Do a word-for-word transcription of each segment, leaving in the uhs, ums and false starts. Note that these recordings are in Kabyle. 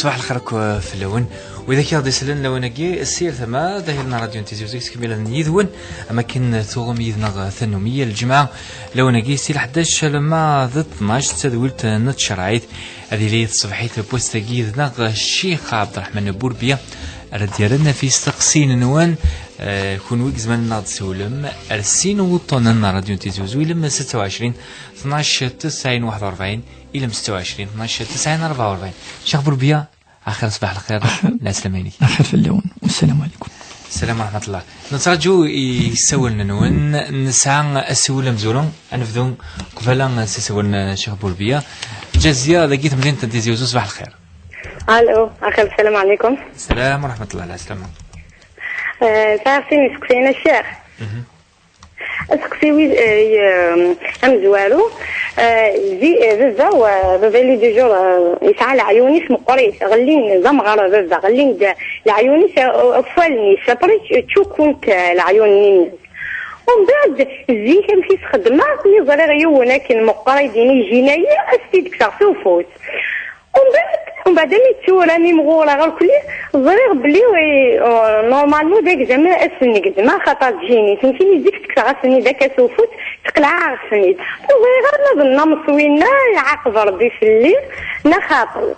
Ṣbaḥ lxir akk fell-awen. Wid akka ɣ-d-isellen lawan-agi, s yir tama, d ahil n Radyu n Tizi Uzzu, skemmilen yid-wen, am akken tuɣem yid-neɣ tannumi yal lǧemɛa, lawan-agi si leḥdac alamma d ṭnac, d tadwilt n tcerɛit. Ad yili tṣebḥit n wass-agi yid-neɣ Ccix Ɛebderreḥman Burbiya, ara d-yerren ɣef yisteqsiyen-nwen, eh, kunwi i izemren ad aɣ-d-tessiwlem, ar sin wuṭṭunen n Radyu n Tizi Uzzu, ilem setta u ɛecrin, tnac, tesɛin, waḥed u rebɛin, ilem setta u ɛecrin, tnac, tesɛin, rebɛa u rebɛin. Ccix Burbiya, axir, ṣbaḥ lxir, lɛeslama-inek. Axir fell-awen, wassalamu ɛlikum. Ssalam wa rahmatullah. Nettraǧu isawalen-nwen, nesɛa asiwel amezwaru, ad nebdu qbala s isawalen n Ccix Burbiya. Ǧaziya, dagi temdint n Tizi Uzzu, ṣbaḥ lxir. Alo, axir, ssalam ɛlikum. Ssalam wa rahmatullah, lɛeslama. Eh, sɛiɣ sin iseqsiyen a Ccix. Mhm. Aseqsi-w, eh, amezwaru, eh, zi-, eh, baba-w, eh, baba-inu du jour, eh, yesɛa leɛyun-is meqqrit, ɣellin d amɣar baba, ɣellin-d leɛyun-is, eh, ɣef wallen-is, après ttcukkunt, eh, leɛyun-nni-nnes. Umbeɛd, zik amek i s-xeddmeɣ, mi ẓriɣ yiwen akken meqqer i d-ini ijinayi, ad s-t-id-kkseɣ s ufus. Umbeɛd, umbeɛd, ami d tura, mi mɣureɣ akli, ẓriɣ belli, eh, normalement d agzam ad sen-negzem, axaṭer ǧǧin-it. Nekkini zik tekkseɣ-asen-id akka s ufus, teqleɛ-aɣ-ten-id. Ur ẓriɣ ara ma d nnameṣ winna, iɛaqeb Rebbi fell-i, neɣ xaṭi.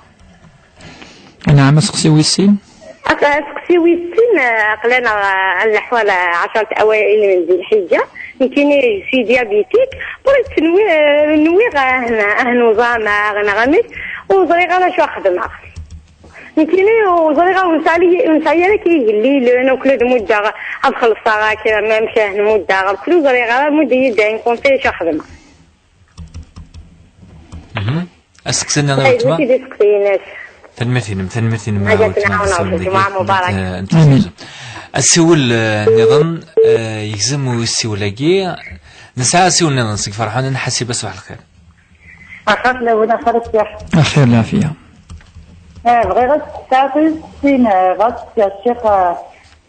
Anɛam, aseqsi wis sin? Ak-, aseqsi wis sin, eh, aql-aneɣ, eh, ad nleḥḥu ar ɛecṛat awayil n Zi Lḥiǧǧa. Nekkini, je suis diabétique, bɣiɣ tenwi-, eh, nwiɣ, eh, ah, nuẓam, ah, neɣ amek, ur ẓriɣ ara acu ad xedmeɣ. Nekkini ur ẓriɣ ara, ur nesɛi, ur nesɛi ara akka igellilen, akk la d-muddeɣ ad xellṣeɣ, akka, ma amek ah nmuddeɣ, akk ur ẓriɣ ara, muddi-yi-d ayen conseil acu ad xedmeɣ. Mhm. Aseqsi-nni n weltma? Mačči d iseqsiyen-is. Tanemmirt-inem, tanemmirt-inem. Ad awen-tɛawen Rebbi, ǧemɛa mubarak. Amin. Asiwel, eh, nniḍen, eh, yegzem usiwel-agi. Nesɛa asiwel nniḍen seg Ferḥan Nḥasib, ṣbaḥ lxir. Axir fell-awen, axir a Ccix. Axir lɛafiya. Eh, bɣiɣ ad d-tesɛuḍ sin, eh, bɣiɣ ad d-tesɛuḍ Ccix, eh,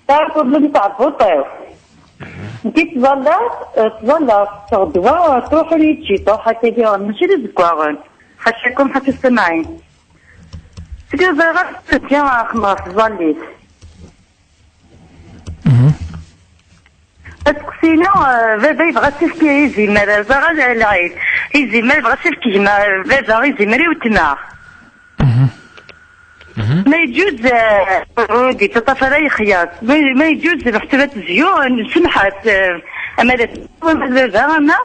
tesɛa problème tɛeɣ tbuṭ-iw. Nekk ttẓallaɣ, eh, ttẓallaɣ, ttesseɣ ddwa, eh, truḥ ur yi-d-tecciṭuḥ, akka diɣen, mačči d izeggaɣen. Ḥacakum, ḥaca samaɛin. Seg ẓriɣ ad teǧǧa axemmem ɣef tẓallit. Mhm. Aseqsi-inu, eh, baba yebɣa ad s-yefk izimer, ẓer lɛid. Izimer, yebɣa ad s-yefk gma, baba izimer i weltma. Mhm. Mhm. Ma yeǧǧuz, eh, ur d-yettaṭṭaf ara yexyar. Ma, ma yeǧǧuz, meḥsub ad tezyu, nsemḥ-as, eh, ama d baba, ama.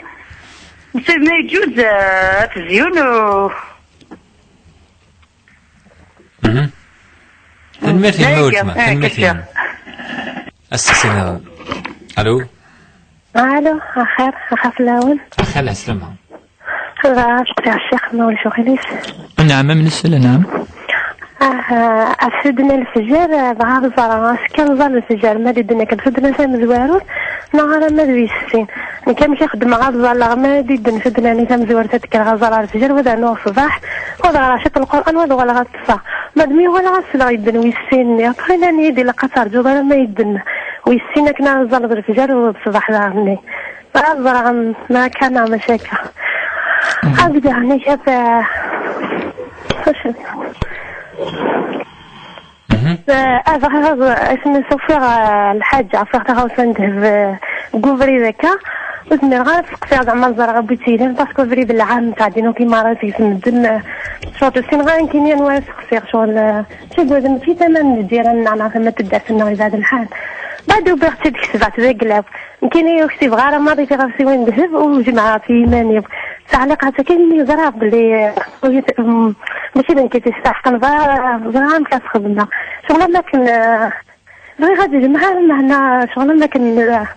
Ma yeǧǧuz, eh, ad tezyu, u- Mhm. Tanemmirt-im, a weltma. Tanemmirt-im. Aseqsi nniḍen. Alo? Alo, axir, axir fell-awen. Axir, lɛeslama. Bɣiɣ ad steqsiɣ Ccix, ma ulac uɣilif. Anɛam, am nesel, anɛam. Ah, ah, asudna lefjer, ah, bɣiɣ ad ẓreɣ, ass kan ẓer lefjer, ma di ddunit kan sudna tamezwarut, neɣ ara ma d wis sin. Nekk amek i xeddmeɣ ad ẓalleɣ ma di ddunit sudna-nni tamezwarut ad kkreɣ ad ẓreɣ lefjer, wa d rnuɣ ṣṣbeḥ, wa d ɣreɣ ciṭ Lqur'an, wa d uɣaleɣ ad ṭṭseɣ. Ma d mi uɣaleɣ ad sleɣ yedden wis sin-nni, après nnan-iyi-d ilaq ad terǧuḍ alamma yedden wis sin akken ara ẓẓalleḍ lefjer u d ṣṣbeḥ daɣen-nni. Ad ẓreɣ ma akka neɣ mačči akka. Mhm. Ad geɣ nnig at, eh, acu? Mhm. Eh, ad ɣreɣ, asmi s-ufiɣ, eh, lḥaǧa, ufiɣ taɣawsa n ddheb, eh, deg ubrid akka. Ur zmireɣ ara ad seqsiɣ zeɛma ad ẓreɣ abwi tt-yellan, parce que abrid lɛam ttɛeddin akk imarat deg medden, eh, surtout ur ssineɣ ara nekkini anwa ara seqsiɣ, ccɣel, eh, mačči deg wadem, mačči tama n lǧiran-nneɣ neɣ tama n taddart-nneɣ, yebɛed lḥal. Baɛd ubiɣ-tt-id kesbeɣ-tt d aglaw. Nekkini ur ksibeɣ ara maḍi tiɣawsiwin n ddheb, u jemɛeɣ-tt i yiman-iw. Ttɛelliqeɣ-tt akken mi ẓriɣ belli, eh, ur yi-t-, mm, mačči d nekk i tt-yesteḥqen, ẓriɣ, ẓriɣ amek ad t-xedmeɣ. Ccɣel am akken, eh, bɣiɣ ad jemɛeɣ, meɛna ccɣel am akken, eh,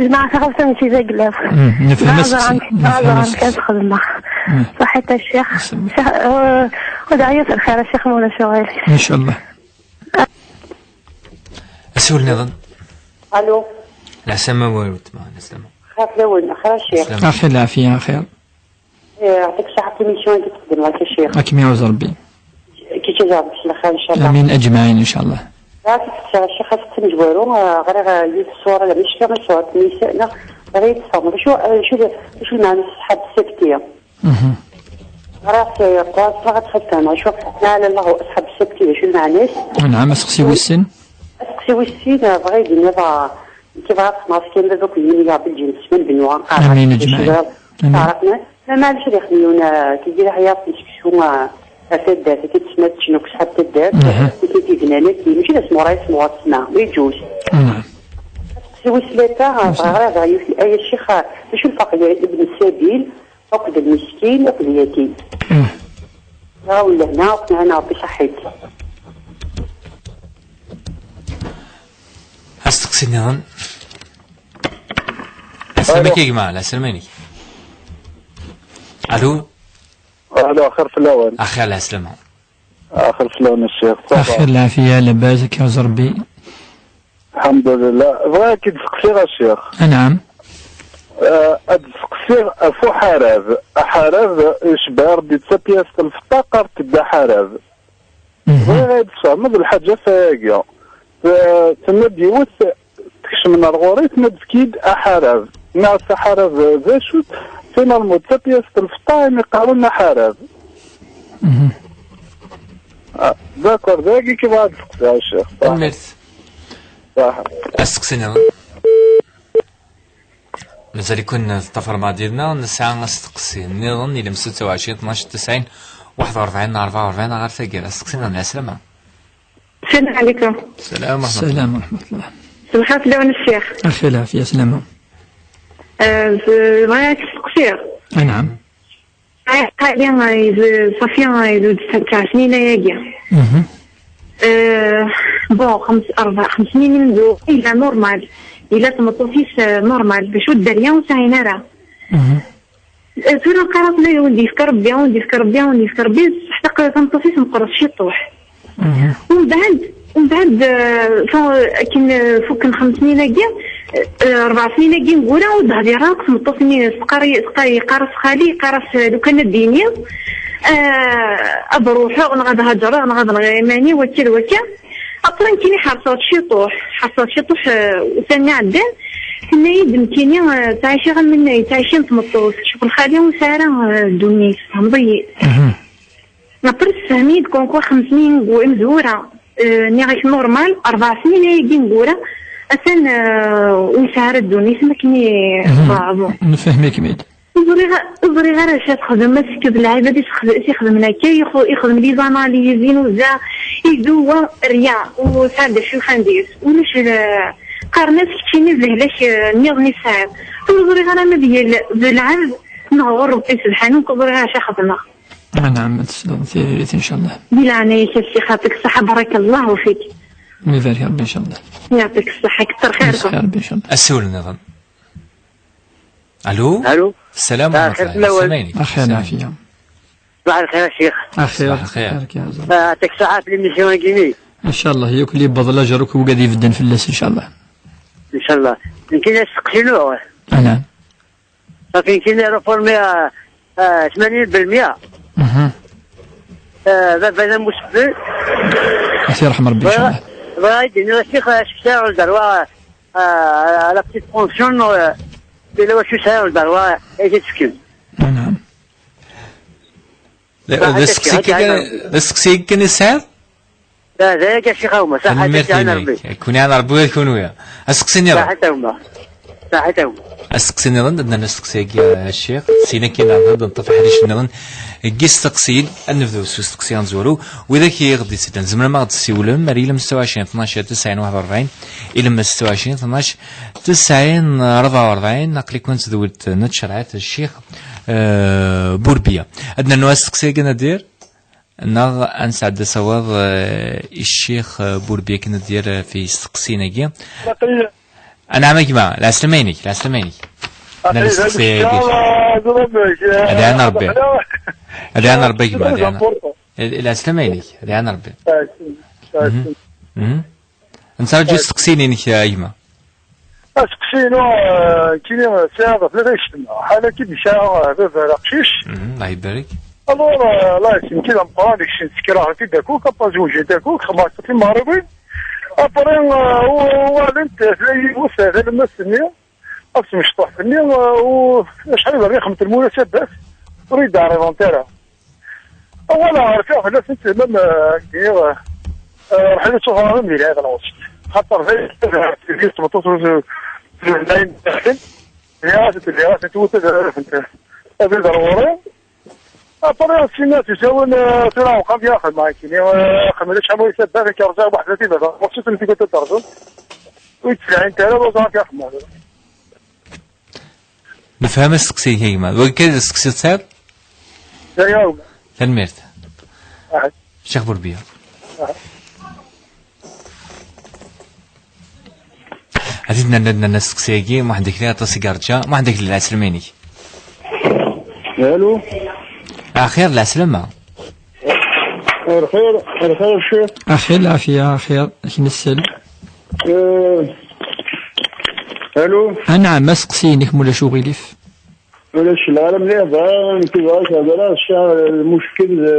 jemɛeɣ taɣawsa mačči d aglaw. Mm, nefhem. Bɣiɣ ad ẓreɣ amek, bɣiɣ ad ẓreɣ amek ad t-xedmeɣ. Mm. Ṣaḥit a Ccix. Ccix, eh, u d ɛyiɣ s lxir a Ccix, ma ulac uɣilif. Ncallah. Asiwel nniḍen. Alo. Lɛeslama, weltma, lɛeslama. Xir fell-awen, axir a Ccix. Lɛeslama. Axir, lɛafiya, axir. Eh, yeɛṭik ṣṣeḥḥa ɣef l'émission-agi txedmeḍ akka, a Ccix. Ad kem-iɛuzz Rebbi. Kečč ad Rebbi s lxir, ncallah. Amin, aǧmaɛin, ncallah. Ɣas a Ccix, a Ccix, aseqsi amezwaru, eh, ɣriɣ, eh, yiwet ṣṣura, la mecka, ma ṣṣura-nni, neɣ ɣer-iyi-d tfehmeḍ. Acu, eh, acu, acu lmeɛna ṣṣeḥḥa d ssakti? Mhm. Ɣriɣ-tt, ɣriɣ-tt, ɣriɣ-tt ɣef tama, acu ɣef la ilaha illa Allah, أصحاب السبت, acu lmeɛna-s? Anɛam, aseqsi wis sin. Aseqsi wis sin, bɣiɣ ad d-iniɣ, ah, nekk bɣiɣ ad xemmeɣ kan baba akked yemma-k ɣef lǧennet, s ma nbennu ɣer nqerra. Amin, ajmaɛin. Amin. Taɛraft-nni. Ma maɛlic ad ixdem yiwen, ah, tigi leḥya n seksu, ah, ar taddart, akka tesma teččen akk ṣṣḥab taddart, aha, i t-id-ibnan akkin, mačči d asmuɣer ay asmuɣer tesma, ma yeǧǧuz. Naɛam. Aseqsi wis tlata, ah, bɣiɣ ad aɣeɣ yiwet, ay a ccix, ah, d acu lferq gar ibn sabil akked lmiskin akked lyatim? Mm. Ɣawel lehna, akked lehna Rebbi ṣaḥit. Asteqsi nniḍen. Aslama-k a gma, lɛeslama-inek. Alo. Alo, axir fell-awen. Axir lɛeslama. Axir fell-awen a ccix. Ça va? Axir lɛafiya, labas, ad k-yerẓ Rebbi. Lḥemdulillah. Bɣiɣ ad k-id-seqsiɣ a ccix. Anɛam. Eh, ad d-seqsiɣ ɣef uḥarab. Aḥarab icebbeɛ Rebbi d tapyast n lfeṭṭa, qqar-t-id aḥarab. Mhm. Bɣiɣ ad d-tfehmeḍ lḥaǧa f ayagi. T-, tenna-d yiwet, tekcem ar ɣur-i, tenna-d efk-id aḥarab. Nniɣ-as aḥarab d acu-t? Finalement d tapyast n lfeṭṭa imi qqaren aḥarab. Mhm. Ah, d'accord, d ayagi i bɣiɣ ad d-seqsiɣ a ccix. Tanemmirt. Ṣaḥa. Asteqsi nniḍen. Mazal-iken teṭṭafrem-aɣ-d yid-neɣ, nesɛa asteqsi nniḍen, ilem setta u ɛecrin, tnac, tesɛin, waḥed u rebɛin, rebɛa u rebɛin, ɣer taggara. Asteqsi nniḍen, lɛeslama. السلام عليكم. السلام ورحمة الله. السلام ورحمة الله. Ṣebḥa fell-awen a ccix. Axir lɛafiya, slama. Eh, z-, bɣiɣ ad k-steqsiɣ. Anɛam. Ay, qali, ay, z-, Safiya, ay, d-, d-, tesɛa snin ayagi. Mhm. Eh, bon, xems, rebɛa, xems snin imezwura, yella normal. Yella tmeṭṭut-is, eh, normal. D acu dderya ur sɛin ara. Mhm. Eh, tura qqareɣ fell-i, ur d-yefka Rebbi, ur d-yefka Rebbi, ur d-yefka Rebbi, bṣeḥ taq-, tameṭṭut-is meqqret ciṭuḥ. Mhm. Umbeɛd, umbeɛd, eh, fu-, akken, eh, fukken xems snin-agi, eh, rebɛa snin-agi n wura ur d-hdireɣ akk tmeṭṭut-nni, teqqar-, teqqar-, yeqqar-as xali, yeqqar-as, eh, lukan ad d-yini, eh, ad ruḥeɣ, neɣ ad haǧreɣ, neɣ ad nɣiɣ iman-iw, akka d wakka. Après nekkini ḥerṣeɣ-d ciṭuḥ, ḥerṣeɣ-d ciṭuḥ, eh, ussan-nni iɛeddan, tenna-yi-d nekkini, eh, ttɛiciɣ am winna yettɛicin tmeṭṭut, ccɣel xali ur sɛi ara, eh, ddunit, tfehmeḍ-iyi. Mhm. Après tessefhem-iyi-d comme quoi xems snin n gu-, imezwura, eh, nniɣ-ak normal, rebɛa snin ayagi n wura, atan, eh, ur yesɛi ara ddunit, am akken i, mhm, teɛreḍ. Nfehhem-ikem-id. Ur ẓriɣ, ur ẓriɣ ara acu ad texdem, asekked lɛibad i s-, i s-ixedmen akka, ixu-, ixdem les analyses, inuda, iduwa, rya, ur sɛa d acu yufan deg-s. Ulac, eh, qqaren-as keččini d lehlak, eh, nniḍen i tesɛiḍ. Ur ẓriɣ ara ma d yel-, d lɛebd neɣ ɣur Rebbi subḥanu, ur ẓriɣ ara acu ad xedmeɣ. Anɛam, ad tesleḍ tiririt, incallah. Di leɛnaya-k a ccix, yeɛṭik ṣṣeḥḥa, barakallahu fik. Ibarek Rebbi, incallah. Yeɛṭik ṣṣeḥḥa, kter xirkum. Rebbi, incallah. Asiwel nniḍen. Alo. Alo. Salam. Ah, ورحمة الله. Salam. Axir lɛafiya. Ṣbaḥ lxir a ccix. Axir. Ṣbaḥ lxir. Xir-k ya Azam. Ah, yeɛṭik ṣṣeḥḥa ɣef l'émission-agi-nni. Incallah, yakk li yewweḍ lajer akk wigad ibedden fell-as, incallah. Incallah. Nekkini asteqsi-inu. Anɛam. Safi nekkini réformé, ah, ah, tmanyin belmya. Mhm. Ah, baba d amusebbel. Ad t-yerḥem Rebbi, incallah. Bɣiɣ ad d-iniɣ a ccix, est-ce que sɛiɣ le droit, ah, à la petite pension, ah, yella wacu sɛiɣ le droit, ad yi-t-id-tefkem. Anɛam. D aseqsi kan, d aseqsi kan i tesɛiḍ? D aya kan a ccix, a gma. Ṣaḥit a ccix, ɛan Rebbi. Ad ken-iɛan Rebbi ula d kenwi. Aseqsi nniḍen. Ṣaḥit a gma. Ṣaḥit a gma. Aseqsi nniḍen, ad nernu aseqsi-agi a ccix. Sin akin ad neṭṭef aḥric nniḍen deg yisteqsiyen. Ad nebdu s usteqsi amezwaru. Widak i ɣ-d-yettellan, tzemrem ad ɣ-d-tessiwlem ar ilem setta u ɛecrin tnac tesɛin waḥed u rebɛin, ilem setta u ɛecrin tnac tesɛin rebɛa u rebɛin. Aql-iken tedwilt n tcerɛet, ccix, eh, Burbiya. Ad nernu asteqsi-agi a Nadir, neɣ ad nesɛeddi asawaḍ, eh, i ccix, eh, Burbiya akken ad d-yerr, eh, fi isteqsiyen-agi. Anɛam a gma, lɛeslama-inek, lɛeslama-inek. Aql-i d asteqsi-agi. Ad iɛan Rebbi. Ad iɛan Rebbi a gma, ad iɛan. Eh, lɛeslama-inek, ad iɛan Rebbi. Mhm. Mhm. Nettṛaǧu isteqsiyen-inek a gma. Aseqsi-inu, eh, nekkini sɛiɣ tlata yessetma. Ḥala-k-id nesɛa, eh, baba d aqcic. Mhm, Allah ibarek. Alors, eh, Allah yessemkid ameqqran, deg-sen ttekreɣ ɣef idakuk, apa zewǧen dakuk, xedmeɣ timeɣriwin. Après, eh, u-, uɣalent, eh, tella yiwet, eh, talemmast-nni, af tmecṭuḥt-nni, eh, u-, acḥal i d-rriɣ xemt lmunasabat, ur yi-d-ɛriḍent ara. Awal, rfiɣ fell-asent, même, euh, euh, ruḥ-iyi ttufɣeɣ même di lɛid n ɣur-s. Xaṭer d ayen tmeṭṭut ur tliɣ-asent, tliɣ-asent, twet ad rfent abrid ar ɣur-i. Après, sinna, tisawen, euh, tura uqam di axxam, akini, euh, xemla acḥal n taddart, akka rẓiɣ waḥda tiberda, ɣur-s ur tent-igat ad terẓem. Ur yi-d-sliɛint ara, ur ẓriɣ akka axemmem. Nefhem asteqsi-ik a gma. D wagi kan i d asteqsi tesɛiḍ? D aya a gma. Tanemmirt. Ahat. Ccix Burbiya. Ahat. Ad d-nerna, nerna asteqsi-agi, Muḥend Akli, aṭas i yerǧa. Muḥend Akli, lɛeslama-inek. Alo. Axir, lɛeslama. Lxir, lxir, ccix. Axir, lɛafiya, axir, ad k-nessel. Eh, alo. Anɛam, asteqsi-inek, ma ulac uɣilif. Ulac lɛala mliḥ, bɣiɣ nekk bɣiɣ ad k-hedreɣ, sɛiɣ lmuckel, eh,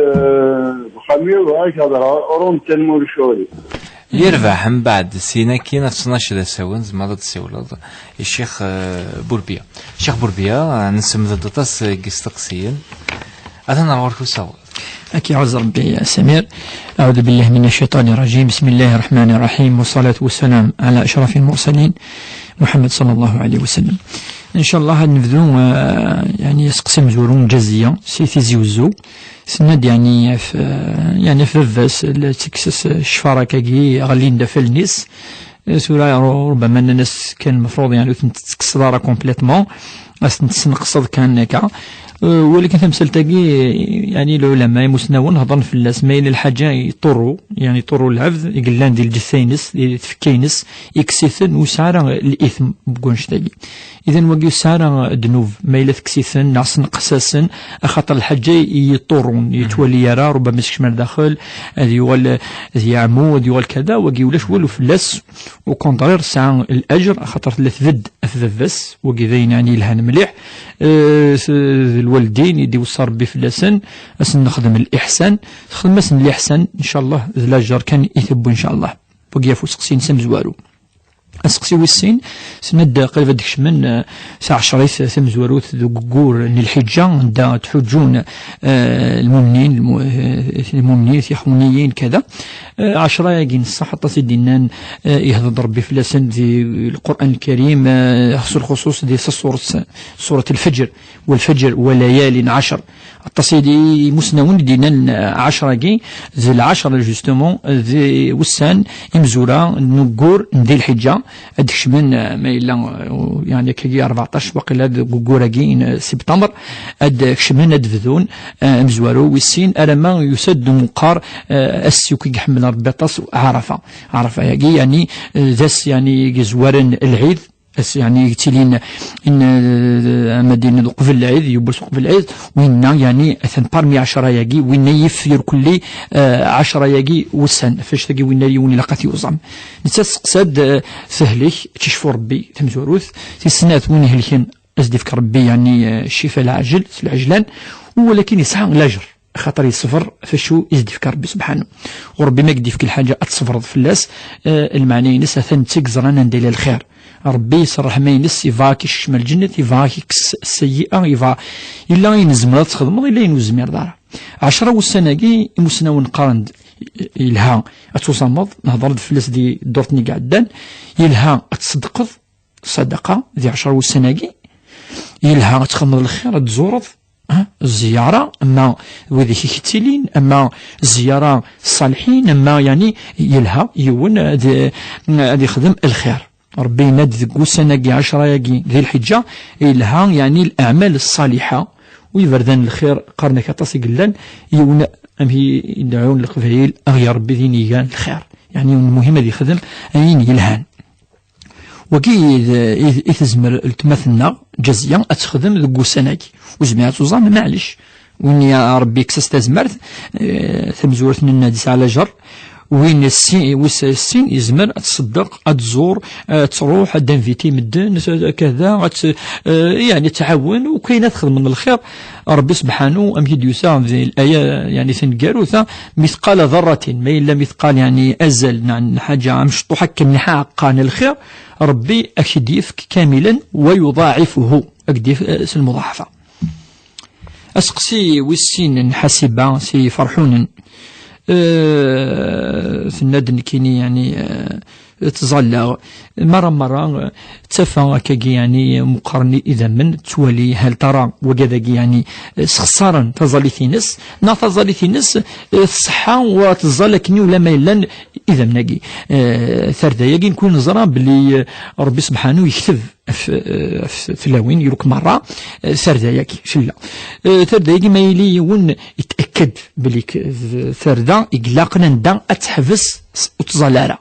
deg uxxam-iw, bɣiɣ ad k-hedreɣ, ṛunt-ten ma ulac uɣilif. Yerbeḥ, mbeɛd sin akkin ɣef tnac d asawen, tzemreḍ ad d-tessiwleḍ i Ccix, eh, Burbiya. Ccix Burbiya, eh, nessemd-d aṭas, eh, n yisteqsiyen. Atan ar ɣur-k usaɣur. Ad k-iɛuzz Rebbi, a Samir. أعوذ بالله من الشيطان الرجيم. بسم الله الرحمن الرحيم. والصلاة والسلام على أشرف المرسلين محمد صلى الله عليه وسلم. إن شاء الله ad nebdu, eh, yeɛni asteqsi amezwaru n Ǧaziya si Tizi Uzzu. Tenna-d yeɛni ɣef, eh, yeɛni ɣef baba-s, la tekkes-as ccfara-agi ɣellin-d af allen-is. Eh, tura ru-, ربما nnan-as kan المفروض yeɛni ur tent-tekkseḍ ara complètement. Ad tent-tesneqseḍ kan akka. Eh, walakin tamsalt-agi, yeɛni lɛulama imusnawen hedren fell-as, ma yella lḥaǧa yeṭṭurru, yeɛni yeṭṭurru lɛebd i yellan di lǧetta-ines, di tfekka-ines, ikkes-iten, ur yesɛi ara l'ithm deg wannect-agi. Idan wagi ur yesɛi ara ddnub, ma yella tekkes-iten neɣ tesneqs-asen, axaṭer lḥaǧa i yeṭṭurrun, yettwali ara, ربما yessekcem ar daxel, ad yuɣal, ad yeɛmu, ad yuɣal kada, wagi ulac walu fell-as, au contraire, tesɛa l'ajr, axaṭer tella tbedd ɣef baba-s, wagi d ayen yeɛni yelhan mliḥ. Eh, s-, d lwaldin i d-iweṣṣa Rebbi fell-asen, ad sen-nexdem liḥsan, texdem-asen liḥsan, ncallah, d lajer kan i tewwi, ncallah. Wagi ɣef useqsi-ines amezwaru. Aseqsi wis sin, tenna-d qrib ad d-kecmen, eh, taɛecrit tamezwarut deg uggur n Lḥiǧǧa, anda ttḥuǧǧun, eh, lmumnin, lmu-, eh, lmumnin, tixuniyin, kada. Eh, ɛecra-agi n ṣṣeḥ, aṭas i d-innan, eh, ihdeṛ-d Ṛebbi fell-asen di Lqur'an Lkarim, eh, s lxuṣuṣ di surat, surat Lfeǧr, والفجر وليال عشر. Aṭas i d-, imusnawen i d-innan, eh, ɛecra-agi, d lɛecra, justement, d wussan imezwura n uggur n Di Lḥiǧǧa, ad d-kecmen, eh, ma yella, eh, yeɛni akkagi rbeɛṭac waqila deg uggur-agi n, eh, sibṭember, ad d-kecmen, ad d-bdun, eh, amezwaru wis sin, alamma yusa-d umeqqar, eh, ass akk i iḥemmel Rebbi aṭas, Ɛarafa. Ɛarafa-agi, yeɛni, eh, d ass, yeɛni, i yezwaren lɛid, ass, yeɛni, i yettilin in, eh, ama d-inin uqbel lɛid, yiwwas uqbel lɛid, winna, yeɛni, atan parmi ɛecra-agi, winna yif irkelli, eh, ɛecra-agi wussan, ɣef wannect-agi winna yiwen ilaq ad t-yuẓam. Netta testeqsa-d, eh, tehlek, ad tt-icfu Rebbi, tamezwarut, tis snat, win ihelken, ad s-d-ifk Rebbi, yeɛni, eh, ccifa leɛjel, s lɛejlan, walakin yesɛa lajer. Axaṭer yeṣber ɣef wacu i s-d-ifka Rebbi subḥanu. U Rebbi ma k-d-ifk lḥaǧa ad tṣebreḍ fell-as, eh, lmeɛna-ines atan d netta i yeẓran anda yella lxir. Rebbi s ṛṛeḥma-ines yebɣa ad k-ikcem lǧennet, yebɣa ad k-ikkes sseyyi'a, yebɣa, yella ayen tzemreḍ ad txedmeḍ, yella ayen ur tezmireḍ ara. Ɛecra wussan-agi, imusnawen qqaren-d, yelha ad tuẓameḍ, nehḍer-d fell-as di ddurt-nni i iɛeddan, yelha ad tṣeddqeḍ, ṣṣadaqa, di ɛecra wussan-agi, yelha ad txedmeḍ lxir, ad tzureḍ, ha, zzyara, ama wid i k-ittilin, ama zzyara ṣṣaliḥin, ama, yeɛni, yelha yiwen ad, ad ixdem lxir. Rebbi yenna-d deg wussan-agi, ɛecra-agi di Lḥiǧǧa, yelha, yeɛni, leɛmal ṣṣaliḥa, u iberdan n lxir, qqaren-ak aṭas i yellan, yiwen amek i dɛun Leqbayel, aɣ-yerr Rebbi d ayen igan lxir. Yeɛni, yiwen muhim ad yexdem ayen yelhan. Wagi i d, i d, i tezmer weltma-tneɣ, Ǧaziya, ad texdem deg wussan-agi. Ur zmireɣ ad tuẓam, maɛlic. Win i Rebbi yekkes-as tazmert, eh, tamezwarut-nni ad yesɛu lajer. Win ssi-, wis sin yezmer ad tṣeddeq, ad tẓur, ad truḥ, ad d-inviti medden, kada, ad t-, eh, yeɛni ad tɛawen, u kayen ad xedmen lxir. Rebbi subḥanu, amek i d-yusa di laya, yeɛni taneggarut-a, mithqala dharratin, ma yella mithqal, yeɛni azal, neɣ lḥaǧa amecṭuḥ akken n lḥaqa n lxir, Rebbi ad k-t-id-yefk kamilan, wa yuḍaɛifuhu, ad k-d-yefk, eh, s lmuḍaɛafa. Aseqsi wis sin n Ḥasiba si Ferḥunen. Eh, tenna-d nekkini, yani, eh, ttẓallaɣ. Mara mara, eh, ttafa akkagi, yani, meqqren idammen, ttwali hal tara wagad-agi, yani, eh, sxeṣaren taẓallit-ines, neɣ taẓallit-ines, eh, tṣeḥḥa, wa tẓall akken ula ma yellan idammen-agi. Eh, tarda-agi, nekkni neẓra belli, eh, Rebbi Sebḥanu yekteb ɣef, eh, ɣef tlawin, yuruk merra, eh, tarda-agi, tella. Eh, tarda-agi, ma yili yiwen yet'akked belli k-, d tarda i ilaqen anda ad teḥbes s-, ur tẓall ara,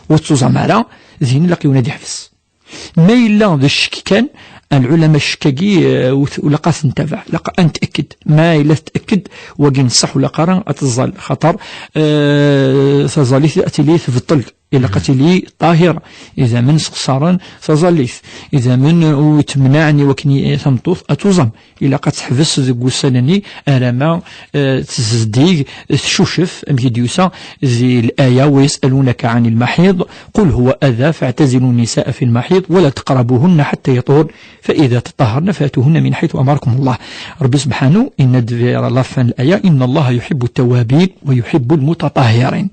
ur tettuẓam ara, din ilaq yiwen ad iḥbes. Ma yella d ccek kan, lɛulama ccek-agi, eh, ur t-, ur ilaq ad t-ntabaɛ, ilaq ad net'akked. Ma yella tet'akked, wagi n ṣṣeḥ ur ilaq ara ad tẓall, xaṭer, eh, taẓallit ad tili tbeṭṭel. Ilaq ad tili ṭahira. Idammen sxeṣaren taẓallit. Idammen ur temnaɛen i wakken i tameṭṭut ad tuẓam. Ilaq ad teḥbes deg wussan-nni arama, eh, tezdig, tcucef, amek i d-yusa di laya: ويسألونك عن المحيض قل هو أذى فاعتزلوا النساء في المحيض ولا تقربوهن حتى يطهرن فإذا تطهرن فأتوهن من حيث أمركم الله. Rebbi Sebḥanu yenna-d di la fin n laya: إن الله يحب التوابين ويحب المتطهرين.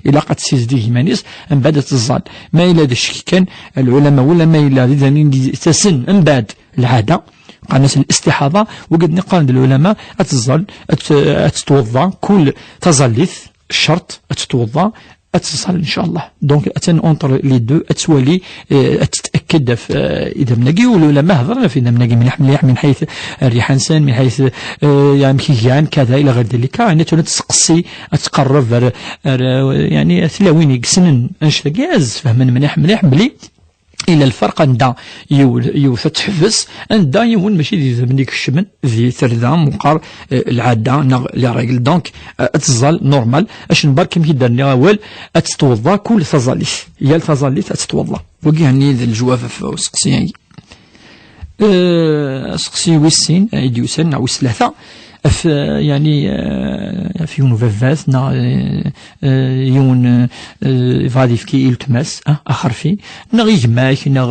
Ilaq ad tessizdig iman-is, mbeɛd ad tẓall. Ma yella d ccek kan, lɛulama, wala ma yella d idammen i d-yettasen mbeɛd lɛada, qqaren-as listiḥaḍa, wigad-nni qqaren-d lɛulama ad tẓall, ad t-, ad tettweḍḍa kul taẓallit, ccerṭ ad tettweḍḍa, ad tẓall, ncallah. Donc, atan entre les deux, ad twali, eh, ad tet'akked ɣef, eh, idammen-agi, u lɛulama hedren ɣef idammen-agi, mliḥ, mliḥ, min ḥayt rriḥa-nsen, min ḥayt, eh, amek i gan, kada, ila ɣer dalika, yani, ad tseqsi, ad tqerreb ar, ar, eh, yani, tlawin i yessnen annect-agi, ad sfehmen mliḥ, mliḥ, belli ila lferq anda yiw-, yiwet ad teḥbes, anda yiwen mačči d idammen i ikecmen di tarda, meqqar, eh, lɛada neɣ les règles. Donc, eh, ad tẓall normal. Acu n berk, amek i d-rniɣ awal, ad tettweḍḍa kul taẓallit. Yal taẓallit ad tettweḍḍa. Wagi, yani, d leǧwab ɣef useqsi-agi. Eh, aseqsi wis sin, eh, i d-yusan, neɣ wis tlata, ɣef, eh, yani, eh, ɣef yiwen ubabat, neɣ, eh, eh, yiwen, eh, yebɣa ad yefk i weltma-s, ah, axerfi, neɣ i gma-k, neɣ,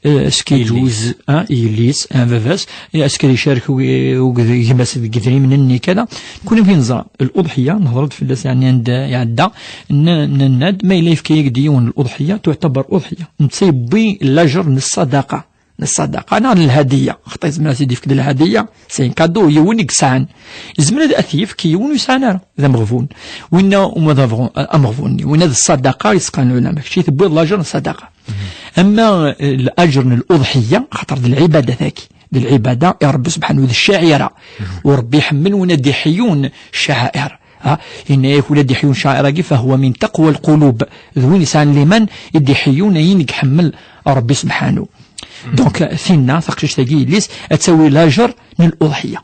eh, est-ce que yelli-s, ah, i yelli-s, ah, baba-s, eh, est-ce que ad icerek u-, u-, gma-s deg yedrimen-nni, kada. Nekkni amek i neẓra, l'uḍḥiyya, nehḍer-d fell-as, yani, anda iɛedda, n-, nenna-d, ma yella yefka-yak-d yiwen l'uḍḥiyya, tuɛtabar uḍḥiyya. Netta yewwi lajer n ṣṣadaqa. N ṣṣadaqa neɣ n lhadiyya. Xaṭi, yezmer ad t-id-yefk d lhadiyya, c'est un cadeau, yiwen i yesɛan. Yezmer ad t-yefk yiwen ur yesɛan ara, d ameɣbun. Winna uma d ameɣ-, ameɣbun-nni, winna d ṣṣadaqa, yesqan lɛulama, kečč i tewwiḍ lajer n ṣṣadaqa. Ama, eh, lajer n l'uḍḥiyya, xaṭer d lɛibada tagi. D lɛibada i Rebbi subḥanahu, d ccaɛira. U Rebbi iḥemmel win ad d-iḥeyyun ccaɛir. Ha, yenna-yak ula d-iḥeyyun ccaɛir-agi, فهو من تقوى القلوب. D win yesɛan liman i d-iḥeyyun ayen i iḥemmel Rebbi subḥanahu. Donc, tinna, taqcict-agi, yelli-s, ad tawi lajer n l'uḍḥiyya.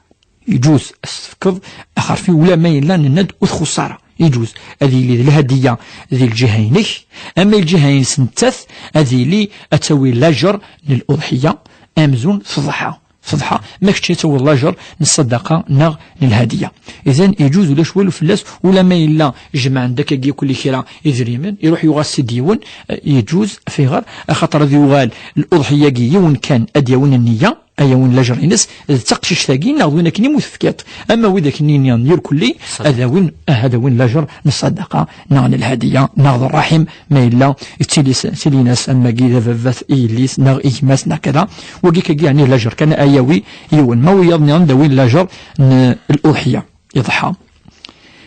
Yeǧuz ad s-tefkeḍ axerfi, ula ma yella nenna-d ur txuṣṣ ara. Yeǧuz ad yili d lhadiyya di lǧiha-inek, ama i lǧiha-ines nettat, ad yili ad tawi lajer n l'uḍḥiyya, amzun teḍḥa. Ṣṣedḥa, ma kečč ad tawiḍ lajer n ṣṣadaqa neɣ n lhadiyya. Idan, yeǧuz ulac walu fell-as, ula ma yella jemɛen-d akkagi kulli kra idrimen, iruḥ yuɣal-d yiwen, eh, yeǧuz, fiɣer, axaṭer ad yuɣal l'uḍḥiyya-agi yiwen kan ad d-yawin nniya, ad yawin lajer-ines, d taqcict-agi neɣ d win akken i mu tefkiḍ. Ama widak-nni nniḍen irkelli, ad awin, ah, ad awin lajer n ṣṣadaqa neɣ n lhadiyya neɣ d ṛṛaḥim, ma yella d tili-s, tilin-as, am wagi d ababat i yelli-s neɣ i gma-s neɣ kada. Wagi kagi, yeɛni lajer kan ay yawi yiwen. Ma wiyaḍ nniḍen ad awin lajer n l'uḍḥiyya, iḍḥa.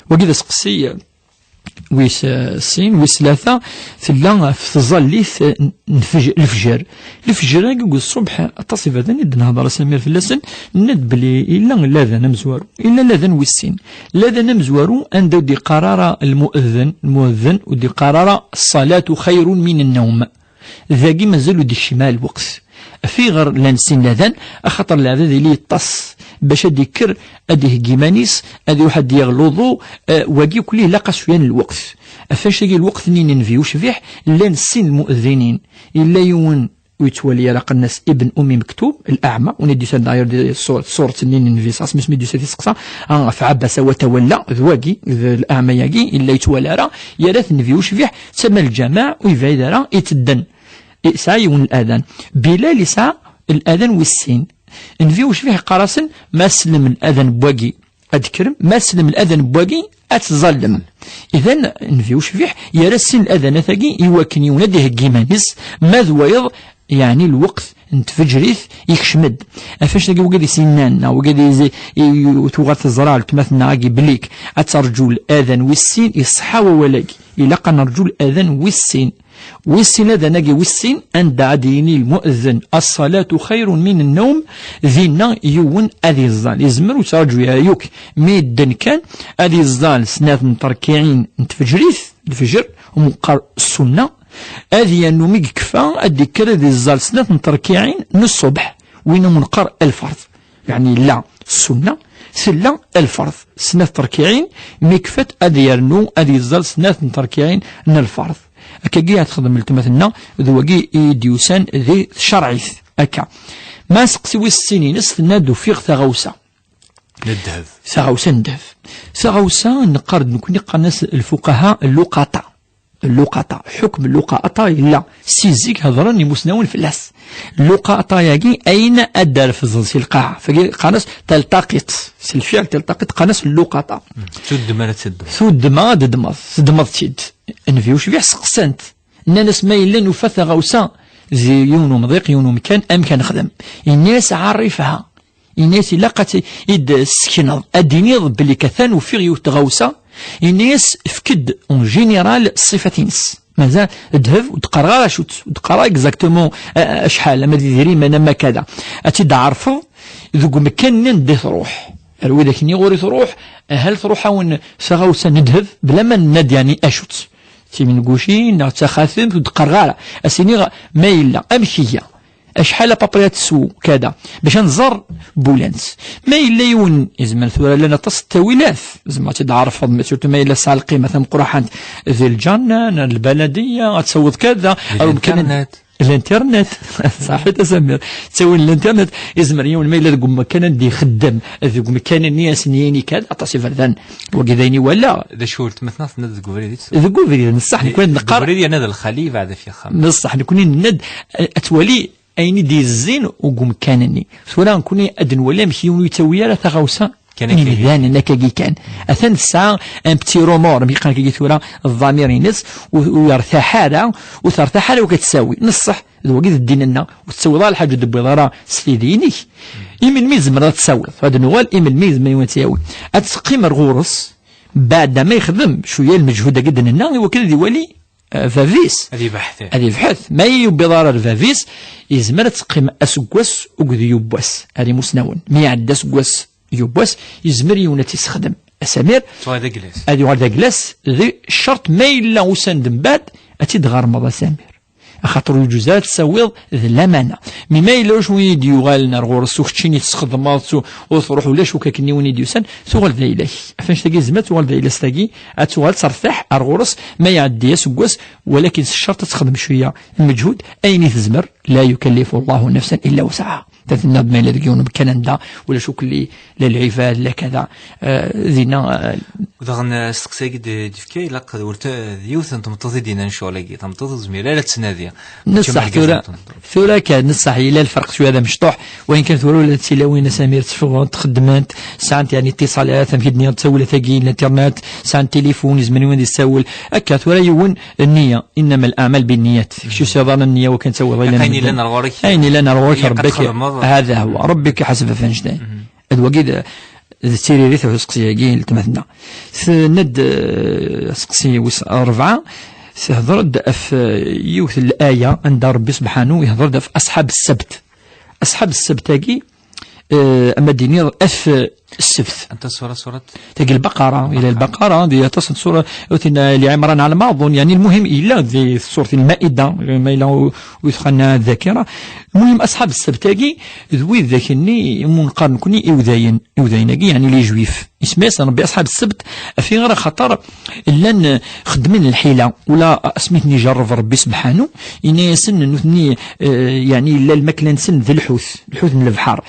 Wagi d aseqsi wis, eh, sin, wis tlata, tella ɣef tẓallit, eh, n fej-, lefjer. Lefjer-agi deg ṣṣubḥ, aṭas iberdan i d-nehder asamir fell-asen, nenna-d belli yella ladan amezwaru, yella ladan wis sin. Ladan amezwaru anda ur d-iqqar ara lmu'eddin, lmu'eddin ur d-iqqar ara: الصلاة خير من النوم. Dagi mazal ur d-ikcim ara lweqt. Fiɣer llan sin ladan, axaṭer leɛbad yili yeṭṭes bac ad d-ikker, ad d-iheggi iman-is, ad iruḥ ad d-yaɣ luḍu, eh, wagi kulli ilaq-as cwiya n lweqt. Ɣef wannect-agi lweqt-nni n nnbi ucbiḥ, llan sin lmu'eddinin. Yella yiwen ur yettwali ara, qqaren-as Ibn Ummi Mektub, l'aɛma, win i d-yusan d'ailleurs di ṣṣur-, ṣṣuṛt-nni n nnbi, s asmi, asmi d-yusa tiseqsa, ah, ɣef Ɛabasa wa tawalla, d wagi, d l'aɛma-yagi, yella yettwali ara, yerra-t nnbi ucbiḥ, d tama n lǧameɛ, ur yebɛid ara, itedden. Yesɛa yiwen l'adan. Bilal yesɛa l'adan wis sin. Nnbi ucbiḥ yeqqar-asen, ma tselmem adan n wagi ad d-tekkrem, ma tselmem adan n wagi ad teẓẓallem. Idan, nnbi ucbiḥ yerra sin ladanat-agi i wakken yiwen ad iheggi iman-is, ma d wayeḍ, yeɛni lweqt n tfejrit yekcem-d. Af anect-agi wagi d isinnan, neɣ wagi d izi-, i, i, tuɣal teẓra letmat-nneɣ-agi bellik ad terǧu ladan wis sin, iṣeḥḥa wawal-agi. Ilaq ad nerǧu ladan wis sin. Wis sin, ladan-agi wis sin, anda ad d-yini lmu'ezzin, "As-salatu xayrun min nnawm", dinna yiwen ad yeẓẓal. Yezmer ur ttraǧu ara yakk, mi yedden kan ad yeẓẓal snat n terkiɛin n tfejrit, lfejr, u meqqar ssunna, ad yernu mi yekfa ad d-yekker ad yeẓẓal snat n terkiɛin n ṣṣubḥ, win umi neqqar lferḍ. Yeɛni yella ssunna, tella lferḍ. Snat terkiɛin, mi kfat ad yernu ad yeẓẓal snat n terkiɛin n lferḍ. Akkagi ad texdem letmat-nneɣ, d wagi i d-yusan di tcerɛit. Akka. Ma seqsi wis sin-ines, tenna-d ufiɣ taɣawsa. N ddheb. Taɣawsa n ddheb. Taɣawsa neqqar-d nekni, qqaren-as lfuqaha luqaṭa. Luqaṭa. Ḥukm luqaṭa yella. Si zik hedren imusnawen fell-as. Luqaṭa-yagi, ayen ad d-refẓen si lqaɛa. Fagi qqaren-as taltaqit. Si lfiɛl taltaqit, qqaren-as luqaṭa. Tuddem ara teddem. Tuddem ad ddmeḍ. Teddmeḍ-tt-id. Nnbi ucbiḥ seqsan-t. Nnan-as ma yella nufa taɣawsa di yiwen umḍiq, yiwen umkan, amek ad nexdem? Yenna-as ɛarrif-ha. Ini-as ilaq ad tt-id-tessekneḍ, ad d-tiniḍ belli atan ufiɣ yiwet tɣawsa. Ini-as efk-d en général ṣṣifat-ines. Mazal ddheb, ur d-qqareɣ ara acu-tt, ur d-qqareɣ exactement, eh, acḥal, ama d idrimen, ama kada. Ad tt-id-tɛerfeḍ deg umkan-nni anda i truḥ. Ar widak-nni ɣur i truḥ, ahal truḥ-awen taɣawsa n ddheb, bla ma nenna-d yeɛni acu-tt. D timengucin neɣ d taxatemt, ur d-qqareɣ ara. Ad s-iniɣ ma yella, amek iga. Acḥal à peu près ad teswu, kada. Bac ad nẓer bulant. Ma yella yiwen, izmer tura llan aṭas n ttawilat, tzemreḍ ad tt-id-tɛerfeḍ, mais surtout ma yella tesɛa lqima tameqqrant di lǧernan, ar lbaladiya, ad tsawiḍ kada, ar umkan n- L'internet. Saḥit a Samir. Ttawil l'internet, izmer yiwen ma yella deg umkan anda ixeddem, deg umkan-nni ad s-yini kada, aṭas iberdan. Wagi d ayen i walaɣ. D acu weltma-tneɣ tenna-d deg ubrid i tt- Deg ubrid, neṣṣaḥ, nekkni ad neqqar. Deg ubrid yerna d lxali, beɛd af yexxam. Neṣṣaḥ, nekkni nenna-d, eh, ad twali ayen i d-yezzin deg umkan-nni. Tura nekkni ad nwali amek yiwen ur yettawi ara taɣawsa kan akka imdanen akkagi kan. Atan tesɛa un petit remords, amek yeqqar akkagi tura, ḍḍamir-ines, ur, ur yertaḥ ara, ur tertaḥ ara wak ad tsawi. Neṣṣeḥ, d wagi d ddin-nneɣ, ur tettawiḍ ara lḥaǧa ur d-tewwiḍ ara s tidi-inek. Imelmi tzemreḍ ad tsawiḍ? Ad nuɣal imelmi yezmer yiwen ad tt-yawi. Ad teqqim ar ɣur-s, beɛda ma yexdem cwiya lmeǧhud-agi d-nenna, i wakken ad iwali eh, bab-is. Ad yebḥet. Ad yebḥet. Ma yewwiḍ ara ar bab-is, yezmer ad teqqim aseggas akked yiwwas ar imusnawen. Mi iɛedda aseggas yiwwas, yezmer yiwen ad tt-yessexdem. A Samir, tuɣal d aglas. Ad yuɣal d aglas, d ccerṭ ma yella usan-d mbeɛd, ad tt-id-tɣermeḍ, a Samir. Axaṭer ur yeǧuz ara ad tsawiḍ d lamana. Mi ma yella wacu i d-yuɣalen ar ɣur-s, u keččini tesxedmeḍ-tt, u, u truḥ ulac akk akken i win i d-yusan, tuɣal d ayla-k. Af anect-agi yezmer tuɣal d ayla-s tagi, ad tuɣal tertaḥ ar ɣur-s, ma iɛeddi aseggas, walakin s ccerṭ ad texdem cwiya n lmeǧhud, ayen i tezmer, la yukallifu Allahu nafsan illa wusɛaha. Ta tenna-d ma yella deg yiwen umkan anda ulac akk li, la lɛibad, la kada, eh, dinna, eh. Daɣen, eh, asteqsi-agi d-, d-yefka, ilaq d wurta-, d yiwet n tmeṭṭut i d-yennan ccɣel-agi. Tameṭṭut ur tezmir ara ad tnadi. Neṣṣaḥ tura, tura kan, neṣṣaḥ, yella lferq cwiya d amecṭuḥ, wayen kan tura ula d tilawin a Samir tteffɣent, xeddment, sɛant, yeɛni, itiṣalat, amek i d-nniɣ, ttawilat-agi n l'internet, sɛant tilifun, yezmer yiwen ad yessawel. Akka, tura yiwen, nniya, innama al-aɛmal bin-niyat. Kečč ur tesɛiḍ ara nniya wakken ad tawiḍ ayen yellan ar ɣur-k. Ayen yellan ar ɣur-k, Rebbi-k, hada huwa, Rebbi-k iḥaseb ɣef wanect-a. D wagi d, d tiririt ɣef useqsi-agi n letma-tneɣ. Tenna-d, eh, aseqsi wis rebɛa, tehder-d ɣef, eh, yiwet n laya anda Rebbi sebḥanu ihder-d ɣef aṣḥab ssebt. Aṣḥab ssebt-agi, eh, ama d-iniḍ at ssebt. Anta ṣṣura, ṣṣurat? Tagi Lbaqara, ila Lbaqara, di aṭas n ṣṣura, ur tin, eh, li Ɛimran ɛla ma aḍun, yeɛni lmuhim, yella di ṣṣurat Lmaida, ma yella u-, u yetxanna ddakira. Lmuhim, aṣḥab ssebt-agi, d widak-nni, umi neqqar nekkni iwdayen, iwdayen-agi, yeɛni les juifs. Isemma-yasen Rebbi aṣḥab ssebt, ɣef ayɣer? Axaṭer llan, eh, xeddmen lḥila, ula asmi ten-ijerreb Rebbi sebḥanu, yenna-yasen nutni, eh, yeɛni yella lmakla-nsen d lḥut, lḥut n lebḥer.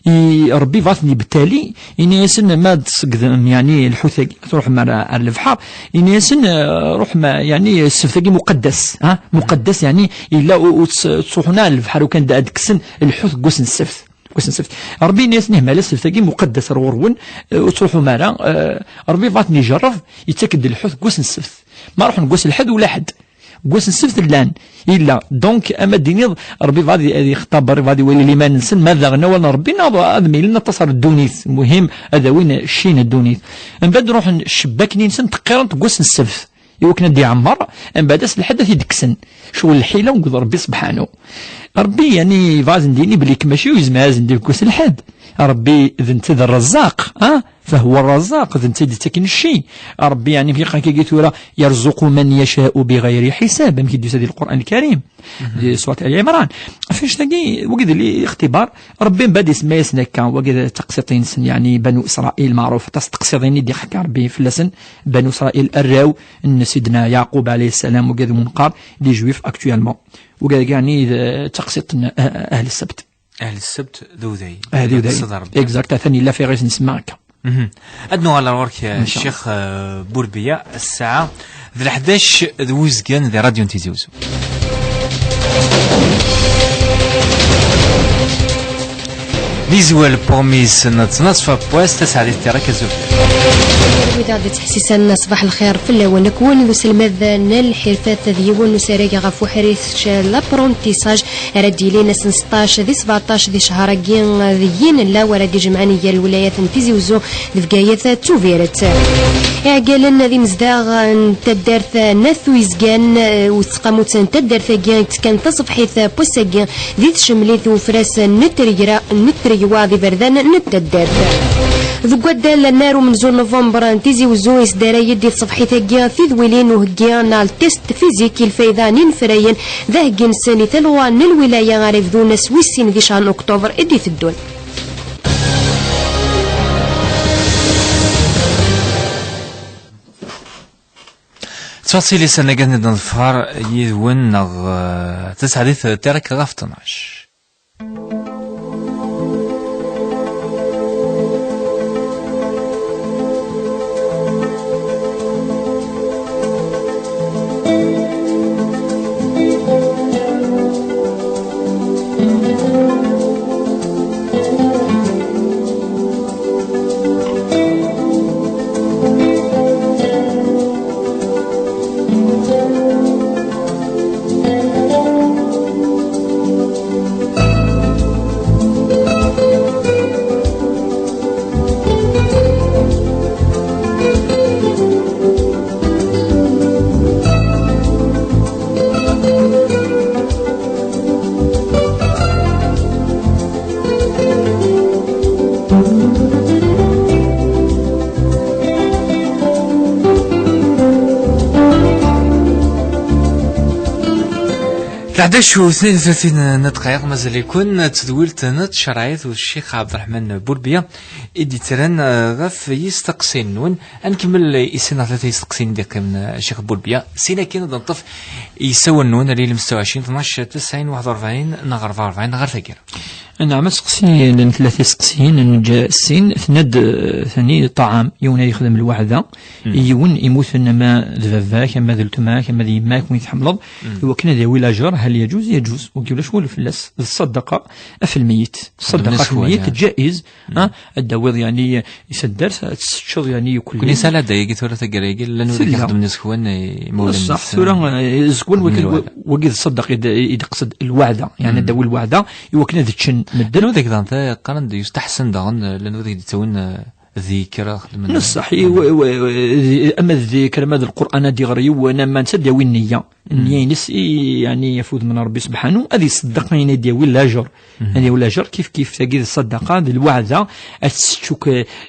I Rebbi bɣa ten-ibtali, yenna-yasen ma d-tṣeggdem, yeɛni lḥut-agi, ad truḥem ar, ar lebḥer, yenna-yasen, eh, ruḥem, yeɛni ssebt-agi muqaddas, ha? Muqaddas, yeɛni yella u-, ur tt-, ur ttruḥun ara ar lebḥer, ukan d-, ad kksen lḥut deg wass n ssebt. Deg wass n ssebt. Ṛebbi yenna-yasen, ihmal ssebt-agi muqaddas ar ɣur-wen, eh, ur ttruḥum ara, eh, Ṛebbi bɣa ad ten-ijerreb, yettak-d lḥut deg wass n ssebt. Ma ruḥen deg wass n lḥedd ula ḥedd. Deg wass n ssebt llan. Illa. Donc, ama d-tiniḍ, Ṛebbi bɣa ad, ad ixtaber, bɣa ad iwali liman-nsen, ma daɣen awal n Ṛebbi, neɣ ad milen aṭas ar ddunit. Muhim, ad awin cci n ddunit. Mbeɛd ruḥen ccebak-nni-nsen, teqqiren deg wass n ssebt. Iwakken ad d-iɛemmer, mbeɛd ass n lḥedd ad t-id-kksen. Ccɣel lḥila n Ṛebbi subḥanu. Ṛebbi, yani, yebɣa ad sen-d-yini belli mačči ur yezmir ad sen-d-yefk deg wass n lḥedd. Ṛebbi d netta i d Rrezzaq, ah? Fahwa Rrezzaq, d netta i d-yettaken cci. Ṛebbi, yani, fi lqaɛa-agi tura, يرزق من يشاء بغير حساب, amek i d-yusa di Lqur'an Lkarim, di surat Ali Imran. Ɣef annect-agi, wagi d lixtibar, Ṛebbi mbeɛd isemma-yasen akka, wagi d taqsiṭ-nsen, yani, Banu Isṛail, meɛruf, aṭas n teqsiḍin i d-iḥka Ṛebbi fell-asen, Banu Isṛail, arraw n Sidna Yeɛqub alayhi ssalam, wagi d win neqqar les Juifs actuellement. Wagi, yani, d taqsiṭ n, eh, Ahl Ssebt. Ahl Ssebt d uday. Ah, d uday. Exact, atan yella fi ɣis nsemma akka. Mhm. Ad nuɣal ar ɣur-k, eh, Ncallah. Ccix, eh, Burbiya, ssaɛa d leḥdac d wuzgen di Radyu n Tizi Uzzu. Di zwal n uɣmis n tnaṣfa n wass, taseɛdit tira-k azul. Wid aɣ-d-ittḥessisen, ṣbaḥ lxir fell-awen. Nekk win d uselmad n lḥirfat d yiwen n usarag ɣef uḥric, l'apprentissage, ara d-yilin ass n seṭṭac di sbeɛṭac di ccher-agi d yinella, wara d-ijemɛen gar lwilayat n Tizi Uzzu d Bgayet d Tubiret. Iɛeggalen d imezdaɣ n taddart n At Uyezgan, eh, u tseqqamut n taddart-agi i yettekkan taṣebḥit n wass-agi di tcemlit ufras n Tregwa, n Tregwa d iberdan n taddart. Deg waddal n ar umenzu n November n Tizi Uzzu, yesdaray-d di tṣebḥit-agi tidwilin uheggi neɣ test fizik i lfayda n inefrayen d aheggi-nsen i talɣa n lwilaya ara yebdun ass wis sin di ccher n Uktuber i d-iteddun. Ttfaṣil-is anagan i d-neḍfer yid-wen neɣ, eh, taseɛdit tira-k ɣef tnac. Teḥdac u tnin u tlatin n ddqayeq, mazal-iken d tedwilt n tcerɛit u Ccix Ɛebderreḥman Burbiya i d-yettren, eh, ɣef yisteqsiyen-nwen. Ad nkemmel i sin neɣ tlata yisteqsiyen i d-yeqqimen, eh, Ccix Burbiya. Sin akin ad neṭṭef isawalen-nwen, ar yilem setta u ɛecrin, tnac, tesɛin, waḥed u rebɛin neɣ rebɛa u rebɛin ɣer taggara. Nɛam, aseqsi n tlata iseqsiyen, neǧǧa sin, tenna-d, eh, tani ṭṭaɛam, yiwen ad yexdem lweɛda, yiwen imuten ama d baba-k, ama d weltma-k, ama d yemma-k, win tḥemmleḍ, iwakken ad yawi lajer, hal yajuz, yajuz, ur ulac wul fell-as, d ṣṣadaqa ɣef lmeyyet. Ṣṣadaqa ɣef lmeyyet, ǧaiz, ha, ad d-tawiḍ, yani, i taddart, ad tesseččeḍ, yani, yukelli. Kuni salada-agi tura taggara-agi, llan wid i ixeddmen isekwan, eh, imawlan-nsen. Ṣṣeḥ, tura, eh, isekwan, wagi d ṣṣadaqa i d-, i d-iqsed lweɛda, yani, ad d-tawi lweɛda, iwakken ad ččen medden. Anwa deg-, daɣen, ta-, qqaren-d yustaḥsen daɣen, eh, llan wid i d-yettawin, eh, dikr, xedmen. Neṣṣeḥ, i, wa, wa, wa, di, ama d dikr, ama d Lqur'an ad iɣer yiwen, ama netta ad d-yawi nniya. Nniya-ines i, yani, ɣef wudem n Ṛebbi subḥanu, ad iṣeddeq ayen ad d-yawi lajer. Ad yawi lajer, kif kif, tagi d ṣṣadaqa, d lweɛda, ad tessečč akk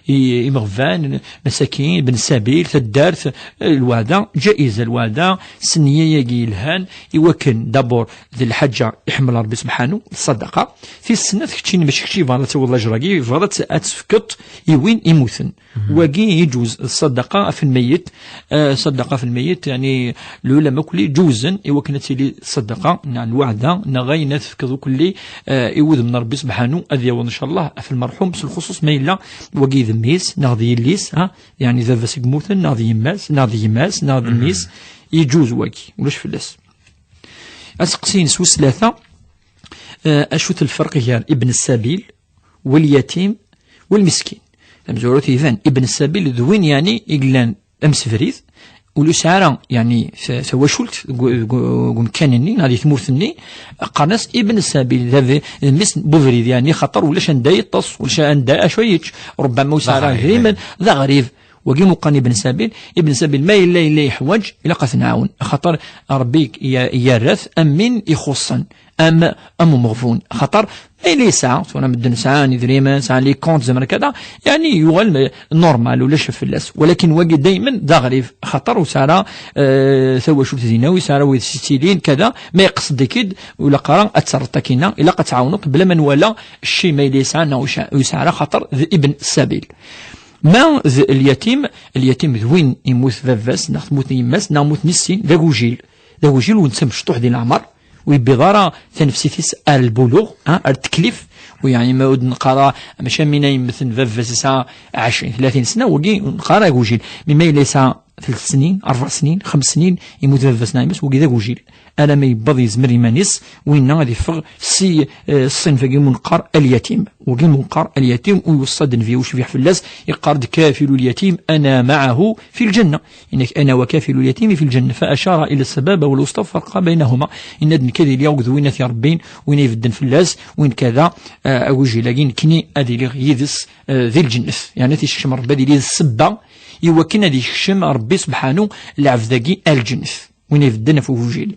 i, imeɣban, masakin, ben sabil, taddart, lweɛda, ǧaiza lweɛda, s nniya-agi yelhan, iwakken, d'abord, d lḥaǧa iḥemmel Ṛebbi subḥanu, d ṣṣadaqa. Tis snat, keččini mačči kečči yebɣa ad tawiḍ lajer-agi, yebɣa ad tt-, ad tt-tefkeḍ i win imuten. Wagi iǧuz, ṣṣadaqa ɣef lmeyyet, eh, ṣṣadaqa ɣef lmeyyet, yani, lulama kulli ǧuzen, iwakken ad tili ṣṣadaqa, neɣ lweɛda, neɣ ayen ad tefkeḍ kulli, eh, i wudem n Ṛebbi subḥanu, ad yaweḍ, ncallah, ɣef lmerḥum, s lxuṣuṣ ma yella wagi d mmi-s, neɣ d yelli-s, ha, yani, d baba-s i yemmuten, neɣ d yemma-s, neɣ d gma-s, neɣ d mmi-s, iǧuz wagi, ulac fell-as. Aseqsi-ines wis tlata, eh, acu-t lferq gar ibn sabil واليتيم والمسكين. Tamezwarut iban, Ibn Sabil d win, yeɛni, i yellan d amsebrid, ur yesɛi ara, yeɛni, ta-, tawacult deg, deg, deg umkan-nni, neɣ di tmurt-nni, qqaren-as Ibn Sabil, d ab-, d mmi-s n ubrid, yeɛni, xaṭer ulac anda yeṭṭes, ulac anda acu yečč, rubbama ur yesɛi ara idrimen, d aɣrib. Wagi muqqan Ibn Sabil, Ibn Sabil ma yella, yella yeḥwaǧ, ilaq ad t-nɛawen, axaṭer Ṛebbi ya-, yerra-t am win ixuṣṣen, am, am umeɣbun. Axaṭer ma yella yesɛa, tura medden sɛan idrimen, sɛan les comptes, zemer kada, yeɛni yuɣal, eh, normal, ulac fell-as. Walakin wagi daymen d aɣrib, axaṭer ur yesɛi ara, eh, tawacult dinna, ur yesɛi ara wid s-yettilin, kada, ma iqsed-ik-id, ur ilaq ara ad terreḍ akkinna, ilaq ad tɛawneḍ, bla ma nwala cci ma yella yesɛa neɣ ur yesɛi, ur yesɛi ara, axaṭer d Ibn Sabil. Ma d lyatim, lyatim d win yemmut baba-s, neɣ temmut yemma-s, neɣ mmuten i sin, d agujil. D agujil ur netta mecṭuḥ di leɛmer, ur yewwiḍ ara tanefsit-is ar lbuluɣ, ha, ar teklif, u yeɛni ma ur d-neqqar ara, maca mi yemmut baba-s yesɛa ɛecrin, tlatin sna, wagi ur neqqar ara agujil. Mi ma yella yesɛa tlet snin, rebɛ snin, xems snin, yemmut baba-s neɣ yemma-s, wagi d agujil. Alamma yewweḍ yezmer iman-is, winna ad yeffeɣ si, eh, ṣṣinf-agi mu neqqar alyatim. Wagi mu neqqar alyatim, u iweṣṣa-d Nnbi ucbiḥ fell-as, yeqqar-d: "كافل اليتيم أنا معه في الجنة". Yenna-k: "أنا وكافل اليتيم في الجنة"، فأشار إلى السبابة والوسطى فرق بينهما. Yenna-d: "Nekk ad iliɣ akked win ad t-irebbin, win ibedden fell-as, win kada, eh, agujil-agi, nekkni ad iliɣ yid-s, eh, di lǧennet." Yeɛni ad t-yessekcem Rebbi, ad yili d ssebba i wakken ad yekcem Rebbi subḥanu lɛebd-agi ar lǧennet. Win ibedden ɣef ugujil.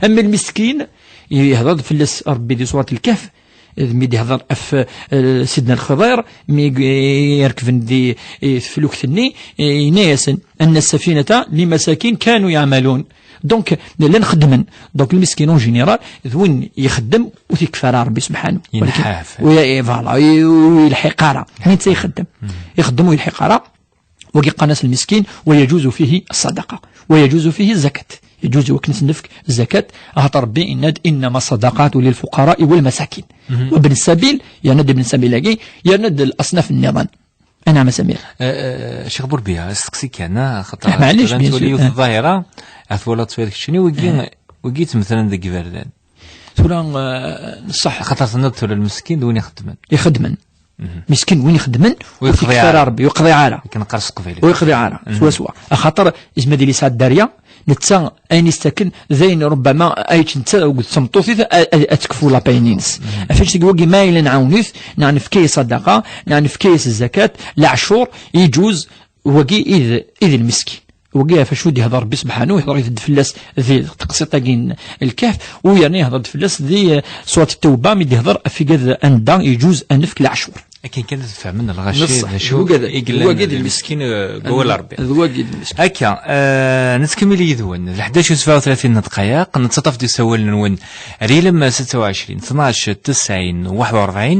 Am lmiskin, yehder-d fell-as Rebbi di surat Lkehf, d mi d-ihder ɣef, eh, Sidna Lxiḍir, mi i rekben di, eh, teflukt-nni, eh, yenna-yasen: "أن السفينة لمساكين كانوا يعملون". Donc, llan xeddmen. Donc, lmiskin, en général, d win ixeddem ur t-ikeffa ara Rebbi subḥanu. Yenḥaf. Walakin, wi-, eh, voilà, ur yelḥiq ara. Mi netta ixeddem. Ixeddem ur yelḥiq ara. Wagi qqaren-as lmiskin, ويجوز فيه الصدقة، ويجوز فيه الزكاة. Yeǧuz i wakken ad s-nefk zakat, axaṭer Rebbi yenna-d: "إنما الصدقات للفقراء والمساكين". Wa Ibn Sabil, yerna-d Ibn Sabil-agi, yerna-d laṣnaf nniḍen. Anɛam a Samir. Eh, eh, Ccix Burbiya, asteqsi kan, ah, xaṭer, eh, maɛlic, tura bien sûr, nettwali yiwet, eh, ḍḍahira, ah, twalaḍ tura keččini, wigi, eh, wigi yettmetren deg iberdan. Tura, eh, ṣṣeḥ. Xaṭer tenniḍ tura lmiskin d win ixeddmen. Ixeddmen. Miskin win ixeddmen, ur t-ikeffa ara Rebbi, ur yeqḍiɛ ara. Akken neqqar s teqbaylit. Ur yeqḍiɛ ara, swaswa. Axaṭer, izmer ad yili yesɛa dderya, netta ayen i s-ttaken, d ayen rubbama ay yečč netta akked tmeṭṭut-is a, a, ad tekfu la peine-ines. Ɣef wagi ma yella nɛawen-it, neɣ nefka-yas ṣadaqa, neɣ nefka-yas zzakat, leɛcur, yeǧuz, wagi i d, i d lmiskin. Wagi ɣef acu d-ihder Rebbi subḥanu, ihder-it-id fell-as di teqsiṭ-agi n Lkehf, u yerna ihder-d fell-as di, eh, surat Ttawba, mi d-ihder ɣef igad anda yeǧuz ad nefk leɛcur. Akken kan ad fehmen lɣaci d acu i yellan d lmiskin, eh, deg wawal n Rebbi. D wagi d lmiskin. Akka, eh, nettkemmil yid-wen. D ḥdac u sebɛa u tlatin n ddqayeq, nettaṭṭaf-d usawal-nwen ar ilem setta u ɛecrin, tnac, tesɛin, waḥed u rebɛin,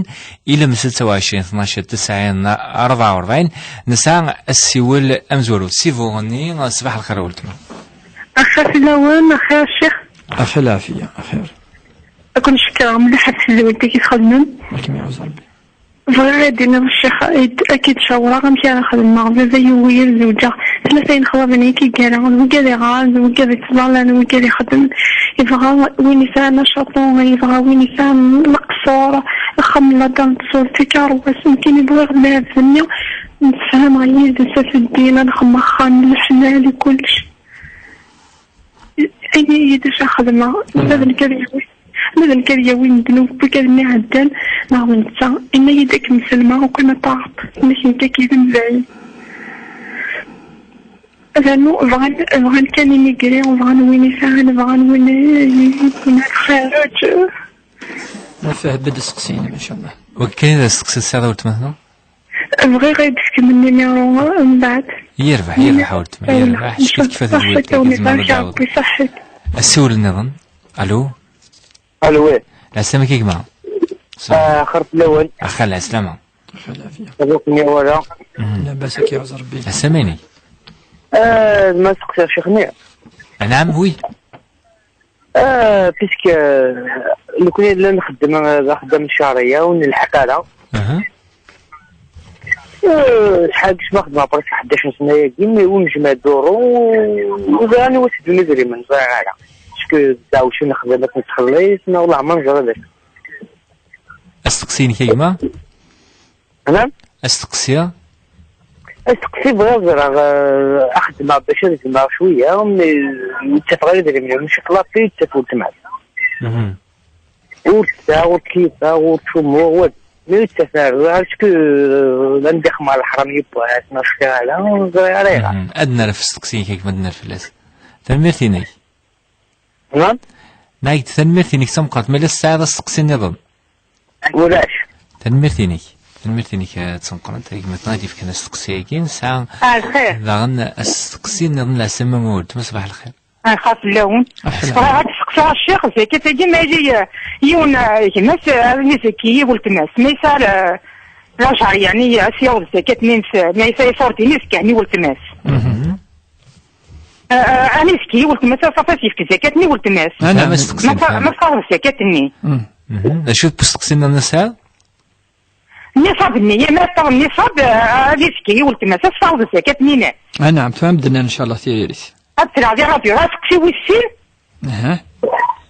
ilem setta u ɛecrin, tnac, tesɛin, rebɛa u rebɛin. Nesɛa assiwel amezwaru d Sibu-nni. Ṣbaḥ lxir a weltma. Axa fell-awen, axir ccix. Axa lɛafiya, axir. Ad ken-cekkreɣ mliḥ ɣef tedwilt-agi txedmem. Ad kem-iɛuzz Rebbi. Bɣiɣ ad d-iniɣ ccix, ad k-id-cawreɣ amek ara xedmeɣ. Baba yugi ad zewǧeɣ tlata yinexḍaben i k-igara, d wigad iɣran, d wigad ittẓallan, d wigad ixeddmen. Yebɣa win yesɛan acaṭu, yebɣa win yesɛan leqṣur, axxam n ladam, tẓur, takeṛṛust, nekkini bɣiɣ lɛebd-nni, nessefhameɣ yid-s, ad t-ddin, ad nxedmeɣ axxam n leḥlal i kullec. Ini-yi-d acu xedmeɣ, ma d nekk ad yawi, ma d nekk ad yawi ddnub n wigad-nni iɛeddan, neɣ d netta. Ini-yi-d ad kem-sellmeɣ akk ma taɣeḍ, nekk nekk ad k-yid-mbayen. Rnu bɣan, bɣan kan imigri, bɣan win isɛan, bɣan win yellan xirreǧ. Ɣef hebd asteqsi-inem, incallah. Wakken i d asteqsi tesɛiḍ a weltma-tneɣ? Bɣiɣ ad d-tefkem nnimiṛu mbeɛd. Yerbeḥ, yerbeḥ a weltma, yerbeḥ. Cfiɣ tekfa tedwilt-agi, tzemreḍ ad d-tɛawdeḍ. Assiwel nniḍen. Alo? Alo, wi. Lɛeslama-k a gma. Ah, xir fell-awen. Axa lɛeslama. Axa lɛafiya. Ad ken-iwala. Mhm. Labas, ad k-iɛuzz Rebbi. Lɛeslama-inek. Ah, ma steqsiɣ ccix-nni. Anɛam, wi. Ah, puisque, euh, nekkni la nxeddem, euh, d axeddam n ccariya, ur nelḥeq ara. Aha. Euh, sḥal kis ma xedmeɣ presque ḥdac n sna-yagi, mais ur nejmeɛ duṛu, ur ẓriɣ anwa i s-ddun idrimen, ur ẓriɣ ara. Parce que ddeɛwessu nexdem ad nettxelliṣ, neɣ leɛmer neẓra d acu. Asteqsi-inek a gma? Asteqsi? Asteqsi, bɣiɣ ẓreɣ, eh, ad xedmeɣ bac ad gmeɣ cwiya, mi ur ttafeɣ ara idrimen, ur ncikk lapli, ur ttaf weltma. Mhm. Ur ttafeɣ, ur keyyfeɣ, ur ttcummuɣ, ur, mi ur ttaf ara, ẓriɣ ara cku, eh, anda ixemmer leḥram yiwwas, ma cfiɣ ara, ur ẓriɣ ara ayɣer. Mhm. Ad nerf asteqsi-inek, akken ad nerf fell-as. Tanemmirt-inek. Nɛam? Nɛid, tanemmirt-inek d tameqqrant. Ma la tesɛiḍ asteqsi nniḍen? Ulac. Tanemmirt-inek. Tanemmirt-inek, eh, d tameqqrant. Gma-tneɣ i d-yefkan asteqsi-agi. Nesɛa daɣen asteqsi nniḍen, Lɛeslama n weltma, ṣbaḥ lxir. Lxir fell-awen. Bɣiɣ ad d-steqsiɣ a ccix, zakat-agi, ma yili, eh, yiwen, eh, gma-s, eh, ad yezki i weltma-s. Ma yesɛa, eh, lajer, yeɛni, ad s-yaweḍ zakat-nni-ines, eh, ma yesɛa iṣurdiyen, yezki i weltma-s. Mhm. Eh, eh, ad yezki i weltma-s, ṣafi ad yefk zakat-nni i weltma-s. Nɛam, asteqsi, ma fa-, nɛam. Ma tfahmeḍ zakat-nni. Mhm. D acu n usteqsi-nni, a Nna Sɛid? Nniṣab-nni, ma yeṭṭer nniṣab, eh, ad yezki i weltma-s, ad tfahmeḍ zakat-nni. Ah, nɛam, tfehmeḍ-d, ncallah, tiririt. Ad tleɣ di rradyu, asteqsi wis sin. Aha.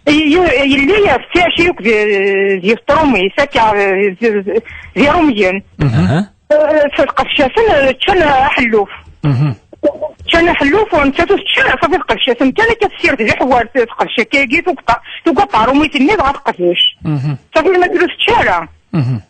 Y-, y-, yelli, eh, tettɛici akk di, di Tṛumit, akka, eh, di, di Iṛumyen. Mhm. Aha. Eh, s lqefc-asen, eh, ččan, eh, aḥelluf. Mhm. Ččan aḥelluf, ur nettat ur tečči ara, ṣafi lqefc-asen kan akka tessired leḥwal, lqefc akka-agi, tuga, tuga ṭarumit-nni dɣa teqdec. Mhm. Ṣafi ma ur tečči ara. Mhm.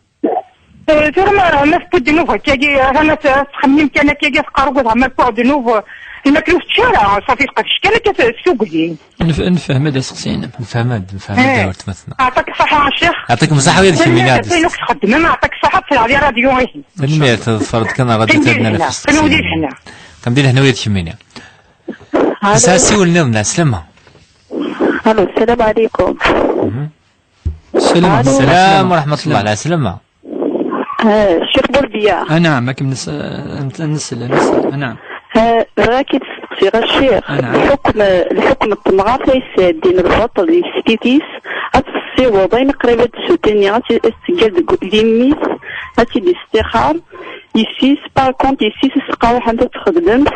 Eh, tura ma, ma tewwi ddnub akkagi, atan ad tettxemmim kan akkagi, teqqar ugadeɣ ma tewwi ddnub, ma ur tečči ara, ṣafi lqefc kan akka s-, s tugdi. Nef-, nefhem-d aseqsi-inem. Nefhem-d, nefhem-d, eh, a weltma-tneɣ. Aɛṭak ṣṣaḥa a ccix. Aɛṭik ṣṣaḥa a weltma-tneɣ. Tanemmirt, ayen akk txeddmem, aɛṭak ṣṣaḥa, ad tleɣ di rradyu-ihi. Tanemmirt, teḍfreḍ kan rradyu. Qim di lehna, qim di lehna. Qim di lehna, a weltma-tneɣ. Alo. Nesɛa asiwel nniḍen, lɛeslama. Alo, sslam ɛlikum. Mhm. Sslam. Alo. Sslam wa rahmatullah, lɛeslama. Eh, Ccix Burbiya. Ah, nɛam, akken nes-, eh, nt-, nesla, nesla, ah, nɛam. Eh, bɣiɣ ad k-id-steqsiɣ a ccix. Ah, nɛam. Lḥukm, lḥukm n temɣart ay yesɛeddin lbaṭel di teslit-is, ad tt-tessiweḍ ayen qrib ad d-tessutini, ad tt-, ad tt-teggal deg, d mmi-s, ad tt-id-istixar. Yessi-s, par contre, yessi-s ur s-teqqar aḥend ad txedmemt,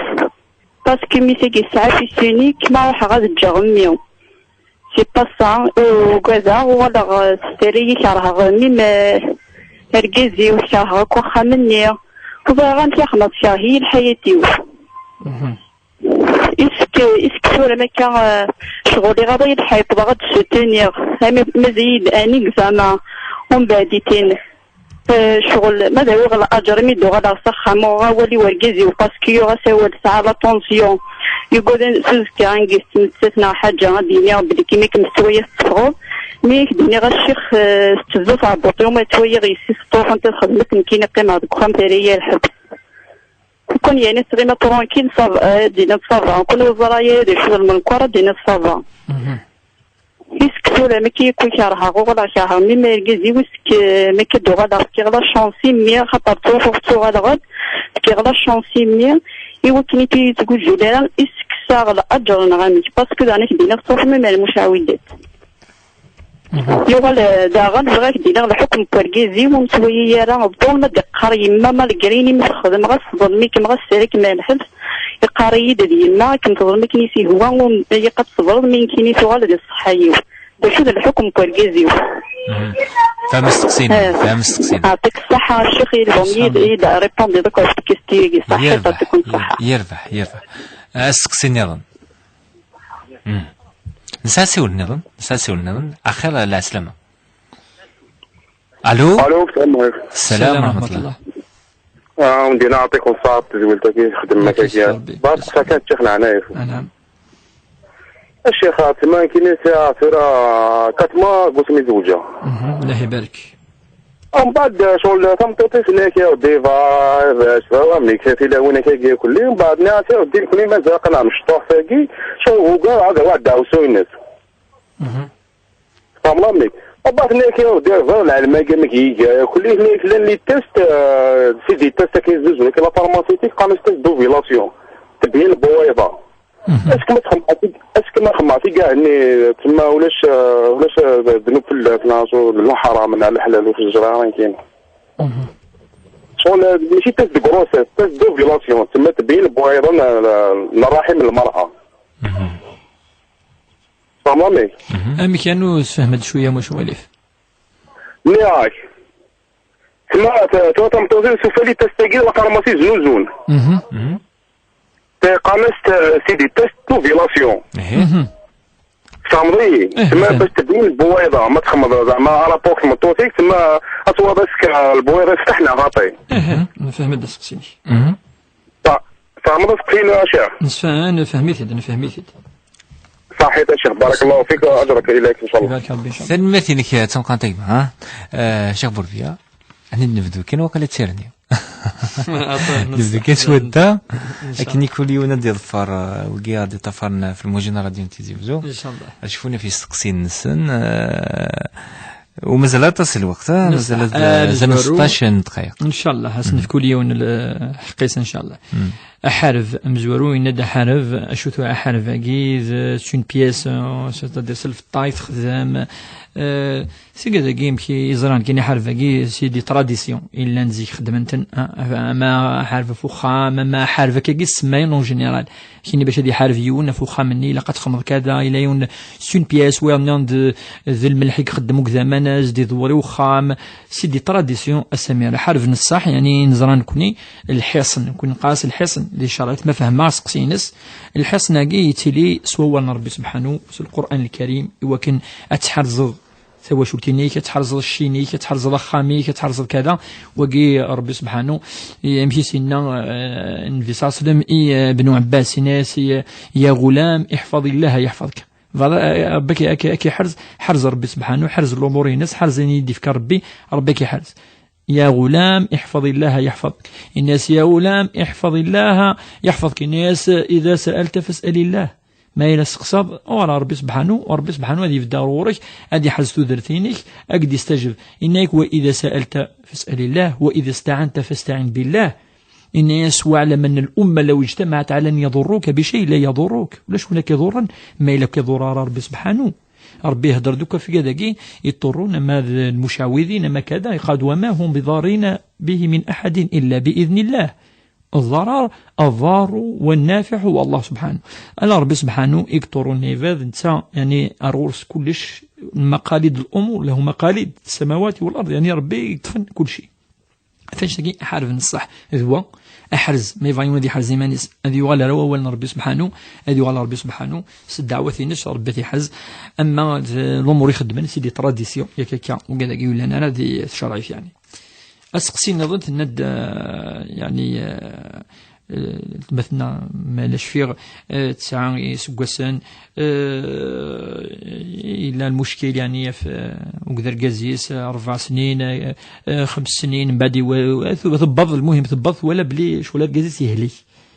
parce que mmi-s-agi yesɛa fils unique, ma ruḥeɣ ad ǧǧeɣ mmi. C'est pas ça. Ugadeɣ, uɣaleɣ, euh, s tara-yi kerheɣ, même, euh, argaz-iw kerheɣ akk axxam-nni. Ur ẓriɣ amek axemmeɣ, tkerh-iyi lḥayat-iw. Mhm. Est-ce que, est-ce que tura makka, euh, ccɣel iɣaḍ-iyi lḥayat, bɣiɣ ad d-souteniɣ, ama mazal-iyi-d un examen, umbeɛd itin. Eh, ccɣel, ma d awiɣ laǧer imi d-uɣaleɣ s axxam, uɣeɣ awal i wergaz-iw, parce que yuɣ-as awal, tesɛa la tension. Yugad s uzekka ad nges nettat neɣ ḥaǧa, ad d-yini belli imi kem tettwaliḍ teffɣeḍ. Mi ak-d-nniɣ a ccix, eh, tetteddu tɛebbuṭ-iw, ma ttwaliɣ yessi-s ṭṭuḥent ad xedment, nekkini qqimeɣ deg uxxam, terra-yi ɣer lḥebs. Lukan yeɛni tettɣima tranquille, ça va, eh, ad d-tiniḍ ça va. Lukan ur ẓriɣ ara d acu d lmenkar, ad d-tiniḍ ça va. Mhm. Est-ce que tura, mi k-, mi kerheɣ, uɣaleɣ kerheɣ mmi, ma argaz-iw, est-ce que mi k-d-uɣaleɣ, fkiɣ la chance i mmi, xaṭer ttruḥuɣ ttuɣaleɣ-d, fkiɣ la chance i mmi, i wakken i t-yettgujjul ara, est-ce que sɛiɣ laǧer neɣ amek? Parce que daɣen ak-d-iniɣ, ttruḥ mmi, ma lmuc ɛwidet. Mhm. Yuɣal, eh, daɣen, bɣiɣ ak-d-iniɣ, lḥukm n wergaz-iw, ur nettwali ara, ḍḍun ma d-iqqar yemma, malgré imi texdem, ɣas tḍlem-ikem, ɣas terra-kem ar lḥebs, iqqar-iyi-d d yemma, akken teḍlem akken i s-ihwa, ur ilaq ad tṣebreḍ, mi nekkini tuɣal di ṣṣeḥḥa-iw. D acu d lḥukm n wergaz-iw? Mhm. Fehmeɣ asteqsi-nnem, eh, fehmeɣ asteqsi-nnem. Yeɛṭik ṣṣeḥḥa a ccix, il vaut mieux ad d-répondiḍ akk ɣef tkisti-agi, ṣaḥḥit, yerbeḥ, yeɛṭikum ṣṣeḥḥa. Yerbeḥ, yerbeḥ. Asteqsi nniḍen. Mhm. Nesɛa asiwel nniḍen, nesɛa asiwel nniḍen. Axir, lɛeslama. Alo? Alo, salam ɛlikum. Salam wa rahmatullah. Ah, undina, aɛṭikum ṣṣaḥa, tazwilt-agi, xedmem akagi. Barak, kan ccix, leɛnaya-k. Anɛam. A ccix, tma kini sɛiɣ tura quatre mois deg wasmi zewǧeɣ. Mhm, Allah ibarak. Mbeɛd, ccɣel tameṭṭut-is, nniɣ-ak, a weddi, bac, bac, amek tilawin akagi kulli, mbeɛd nniɣ-as, a weddi, nekni mazal aql-aɣ mecṭuḥ tagi, ccɣel ugaɣ ad awiɣ ddeɛwessu-ines. Mhm. Tfehmeḍ amek? Abat-nni akka, ur ddiɣ ẓer lɛelm-agi amek iga. Kulli-nni llan les tests, euh, c'est des tests akken zuzun, akken la pharmaceutique, qqaren-as test d'ovulation. Tebyin n lbuyḍa. Mhm. Est-ce que ma txemmeḍ tig-, est-ce que ma xemmeɣ tigah-nni, tma ulac, euh, ulac, euh, ddnub fell-as, neɣ s lḥaram, neɣ leḥlal, ur ẓriɣ ara nekkini. Mhm. Ccɣel, euh, mačči test de grossesse, test d'ovulation, tma tebyin lbuyḍa n, n, n ṛṛaḥim n lmer'a. Mhm. Tfehmeḍ amek? Mhm. Amek, anu sefhem-d cwiya, muc walif. Nniɣ-ak. Tma, tma tameṭṭut-iw tufa-li test-agi, waqila ma si znuzun. Mhm. Qqaren-as t-, c'est des tests d'ovulation. Ihi. Mhm. Tfehmeḍ-iyi? Eh, tma eh. Bac tebyin lbuyḍa, ma txemmeḍ zeɛma rapport tmeṭṭut-ik, tma ad twaḍ ask lbuyḍa yefteḥ neɣ xaṭi. Eh, eh. Nfehmed aseqsi-nnek. Mhm. Ta-, tfehmeḍ aseqsi-inu a Ccix? Nesfa-, nfehmit-id, nfehmit-id. Ṣaḥit a Ccix, barakallahu fik, ajrak ilayk, inchallah. Ibarak Rebbi, inchallah. Tanemmirt-inek, eh, d tameqqrant a gma, ha? Eh, Ccix Burbiya, ad nebdu kan, waqila d tirni. Nebdu kan s wadda, akken i kul yiwen ad d-iḍfer, eh, wigi ad d-iṭṭafaren f lmujin n Radio n Tizi Wezzu. Inchallah. Ad cfun ɣef yisteqsiyen-nsen, eh, ومازال aṭas n lweqt, ha? مازال, eh, mazal seṭṭac n ddqayeq. إن شاء الله، ad s-nefk kul yiwen lḥeqq-is, إن شاء الله. Aḥareb, amezwaru yenna-d aḥareb, acu tura aḥareb-agi, d, c'est une pièce, euh, c'est-à-dire s lfeṭṭa i texdem, euh, tigad-agi, amek i ẓran kan aḥareb-agi, c'est des traditions, i llan zik xeddmen-ten, ha? Ama aḥareb ɣef uxxam, ama aḥareb akkagi semmayen en général. Kini bac ad iḥareb yiwen ɣef uxxam-nni, ilaq ad txedmeḍ kada, ila yiwen s une pièce, wiyaḍ-nniḍen d, d lmelḥ i ixeddem ugdam-a, ad as-d-iḍewwer i uxxam. C'est des traditions, a Samir. Aḥareb n ṣṣeḥ, yani, neẓra nekni, lḥiṣn, nekni neqqar-as lḥiṣn, di ccerɛit, ma fehmeɣ aseqsi-ines. Lḥiṣn-agi yettili s wawal n Rebbi subḥanu, s Lqur'an Lkarim, i wakken ad tḥerzeḍ tawacult-inek, ad tḥerzeḍ cci-inek, ad tḥerzeḍ axxam-ik, ad tḥerzeḍ kada. Wagi Rebbi subḥanu, i, amek i s-yenna, eh, Nnbi ṣalla Llahu ɛalayhi wa sallam, i, eh, Bnu Ɛebbas, yenna-yas, i, eh, يا غلام احفظ الله يحفظك. Voilà, eh, Rebbi ak, ak, ak iḥerz, ḥerz Rebbi subḥanu, ḥerz lumuṛ-ines, ḥerz ayen i d-ifka Rebbi, Rebbi ak iḥerz. يا غلام احفظ الله يحفظك. Yenna-yas, يا غلام احفظ الله يحفظك. Yenna-yas, إذا سألت فاسأل الله. Ma yella testeqsaḍ, uɣal ɣer Rebbi subḥanu, u Rebbi subḥanu ad yebded ɣur-k, ad iḥrez tudert-inek, ad k-d-istajeb. Yenna-yak, وإذا سألت فاسأل الله، وإذا استعنت فاستعن بالله. Yenna-yas, واعلم أن الأمة لو اجتمعت على أن يضروك بشيء لا يضروك. Ulac win ak-iḍurren, ma yella ur k-iḍurr ara Rebbi subḥanu. Rebbi ihder-d akk ɣef wigad-agi iḍurrun, ama d lmucawidin, ama kada, iqqar-d, وما هم بضارين به من أحد إلا بإذن الله. الضرر، الضار والنافع هو الله سبحانه. Ala Rebbi subḥanu i iḍurrun lɛibad, netta, yani, ar ɣur-s kullec, مقاليد الأمور، له مقاليد السماوات والأرض، yani, Rebbi yeṭṭfen kulci. Atan tagi aḥareb n ṣṣeḥ d wa, aḥrez, ma yebɣa yiwen ad iḥrez iman-is, ad yuɣal ar wawal n Rebbi subḥanu, ad yuɣal ɣer Rebbi subḥanu, s ddeɛwat-ines, Rebbi ad t-iḥrez. Ama d lumuṛ ixeddmen, c'est des traditions, yak akka, ugad-agi ur yellan ara di tcerɛit, yani. Aseqsi nniḍen, tenna-d, eh, yani, eh, eh, weltma-tneɣ, ma la cfiɣ, eh, tesɛa iseggasen, eh, yella lmuckil, yani, ɣef, eh, akked argaz-is, eh, rebɛa snin, eh, eh, xems snin, mbeɛd iwa-, eh, tu-, tewweḍ, lmuhim tewweḍ, twala belli ccɣel argaz-is yehlek.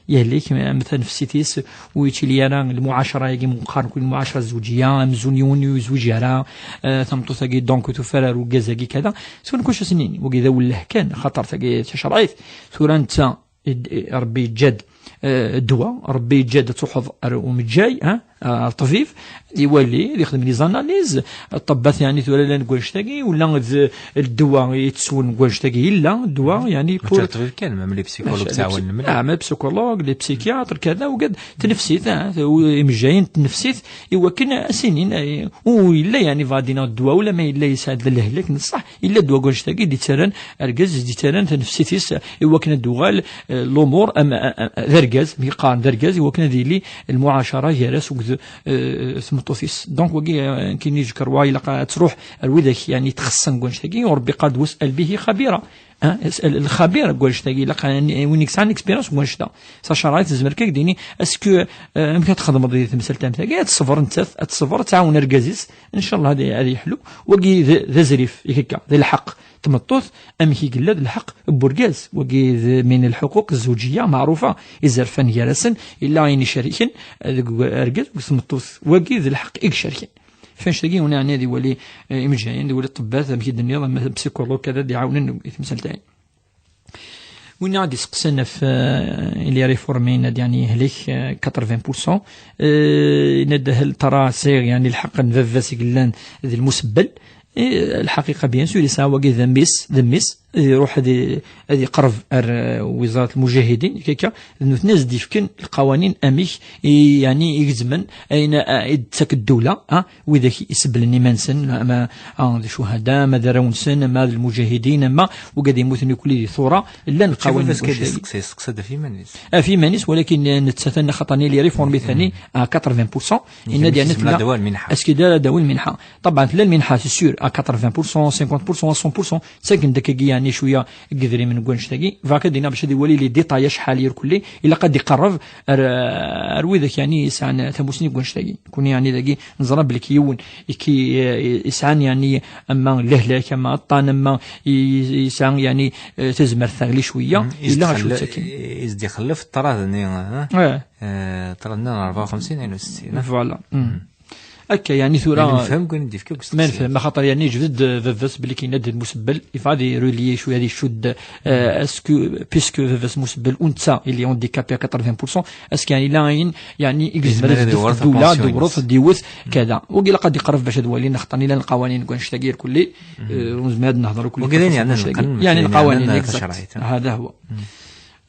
Yehlek, am tanefsit-is, ur yettili ara lmuɛacra-agi meqqar, nekni lmuɛacra zzewǧiya, amzun yiwen ur yezwiǧ ara, eh, tameṭṭut-agi, donc, tufa ara urgaz-agi, kada. Tura nekni acu as-nini, wagi d awelleh kan, xaṭer tagi d tacerɛit. Tura netta, id-, Rebbi yeǧǧa-d, eh, ddwa, Rebbi yeǧǧa-d ad truḥeḍ ar umeǧǧay, ha, ar ṭṭbib, iwali, ad yexdem les analyses, ṭṭebbat, yani, tura llan deg wannect-agi, wala d ddwa i yetteswen deg wannect-agi, yella ddwa, yani, mačči pour ṭṭbib kan, même les psychologues mačči les ttɛawanen psy-, mliḥ. Ah, même psychologues, les psychiatres, kada, ugad, tnefsit, ah, imejjayen n tnefsit, i wakken ad s-inin, eh, u yella, yani, bɣa ad d-iniɣ ddwa, ula ma yella yesɛa-d lehlak n ṣṣeḥ, yella ddwa deg wannect-agi, i d-yettarran argaz, i d-yettarran tanefsit-is, i wakken ad d-tuɣal, eh, lumuṛ, am, am, am, d argaz, mi qqaren d argaz, i wakken ad yili lmuɛacara gar-as akked, eh, tmeṭṭut-is. Donc, wagi, eh, nekkini je crois, ilaq ad truḥ ar widak, yani, txeṣṣen deg wannect-agi, u Rebbi yeqqar-d, واسأل به خبيرا. Ah, اسأل الخبير deg wannect-agi, ilaq, eh, win i yesɛan l'expérience deg wannect-a. Tacerɛit tezmer kan ad d-tini, est-ce que, eh, amek ad txedmeḍ di temsalt am tagi? Ad teṣber nettat, ad teṣber, ad tɛawen argaz-is, incallah ad, ad yeḥlu. Wagi d, d azrif, i akka, d lḥeqq. Tmeṭṭut, amek i yella d lḥeqq n urgaz. Wagi d min lḥuquq zzewǧiya meɛrufa, izerfan gar-asen, yella ayen icerken, eh, deg argaz, deg tmeṭṭut. Wagi d lḥeqq i icerken. F annect-agi, ur neɛni ad iwali, eh, imejjayen, ad iwali ṭṭebbat, amek i d-tenniḍ, am psychologue, kada, ad d-iɛawnen i temsalt-agi. Winna ad iseqsen ɣef, eh, les réformés, yenna-d, yani, yehlek, eh, quatre-vingts pour cent. Eh, yenna-d, هل ترى, sɛiɣ, yani, lḥeqq n baba-s i yellan d lmusebbel? Eh, lḥaqiqa, bien sûr, yesɛa wagi d mmi-s, d mmi-s. iruḥ ad i- ad iqerreb ar, eh, wiẓarat lmujahidin, kaka d nutni ad s-d-yefken lqawanin amek i, yani, i gezmen ayen, eh, i d-tettak ddula, ah, widak isebblen iman-nsen, ama, ah, d ccuhada, ama d arraw-nsen, ama d lmujahidin, ama wigad yemmuten ikuli di tura, llan lqawanin. Bas kan yesteqsa, yesteqsa-d ɣef yiman-is. Ɣef yiman-is, walakin nettat-nni xaṭer-nni li réforme tani à quatre-vingts pour cent, yenna-d, yani, tella, est-ce que d ara dawi lminḥa? Ṭabɛen tella lminḥa, c'est sûr, à quatre-vingts pour cent, cinquante pour cent, à cent pour cent. Ttaken-d akkagi, yani, cwiya n yedrimen n wannect-agi. Bɣiɣ ad d-iniɣ bac ad iwali les détails acḥal irkelli, ilaq ad iqerreb ar, ar widak, yani, yesɛan tamussni n wannect-agi. Kuni, yani, dagi neẓra belli k-, yiwen ki, eh, yesɛan, yani, ama lehlak, ama aṭṭan, ama i- yesɛa, yani, eh, tazmert taɣli cwiya, yella acu ttaken. Is-d-ixellef ṭṭrad-nni, eh? Eh. Eh, ṭṭrad-nni n rebɛa u xemsin ayen u settin, eh? Voilà. Akka, yani, tura ma nefhem, kan d-yefka deg usteqsi. Ma nefhem, axaṭer, yani, yejbed-d, eh, baba-s belli kina d lmusebbel, yebɣa ad irulyi cwiya, ad icudd, eh, est-ce que, puisque baba-s musebbel, u netta, il est handicapé à quatre-vingts pour cent, est-ce que, yani, la ayen, yani, i yezmer ad d-iwret ddula, ad d-iwret, ad d-iwet, kada. Wagi ilaq ad iqerreb bac ad walin, axaṭer llan lqawanin deg wannect-agi irkelli, eh, ur nezmir ad nehder irkelli. Wagi d ayen, yani, lqawanin, exact. Hada huwa.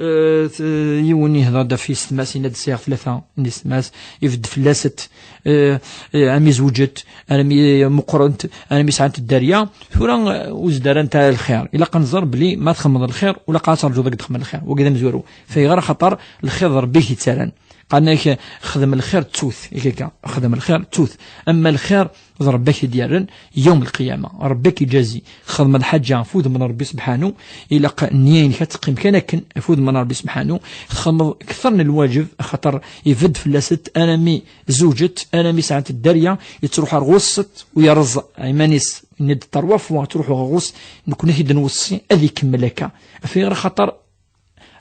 Eh, t-, yiwen yehder-d ɣef yessetma-s, yenna-d sɛiɣ tlata n yessetma-s, ibedd fell-asent, eh, eh, armi zewǧent, armi meqqrent, armi sɛant dderya. Tura, eh, ur zdarant ara lxir. Ilaq ad nẓer belli ma txedmeḍ lxir, ur ilaq ad terǧuḍ ad k-d-xedmen lxir. Wagi d amezwaru. Fayɣer? Axaṭer lxir d Rebbi i k-yettarran. Qqaren-ak, xdem lxir, ttut. Akka, xdem lxir, ttut. Ama lxir, d Rebbi i k-id-yerren yawm lqiyama. Rebbi i k-iǧazi. Txedmeḍ lḥaǧa ɣef udem n Rebbi sebḥanu, ilaq nniya-inek ad teqqim kan akken ɣef udem n Rebbi sebḥanu. Txedmeḍ kter n lwaǧeb, axaṭer ibedd fell-asent, armi zewǧent, armi sɛant dderya, yettruḥ ar ɣur-sent u yerreẓ iman-is. Yenna-d trois fois ttruḥuɣ ɣur-s, nekkni ad t-id-nweṣṣi ad ikemmel akka. Ɣef ayɣer? Axaṭer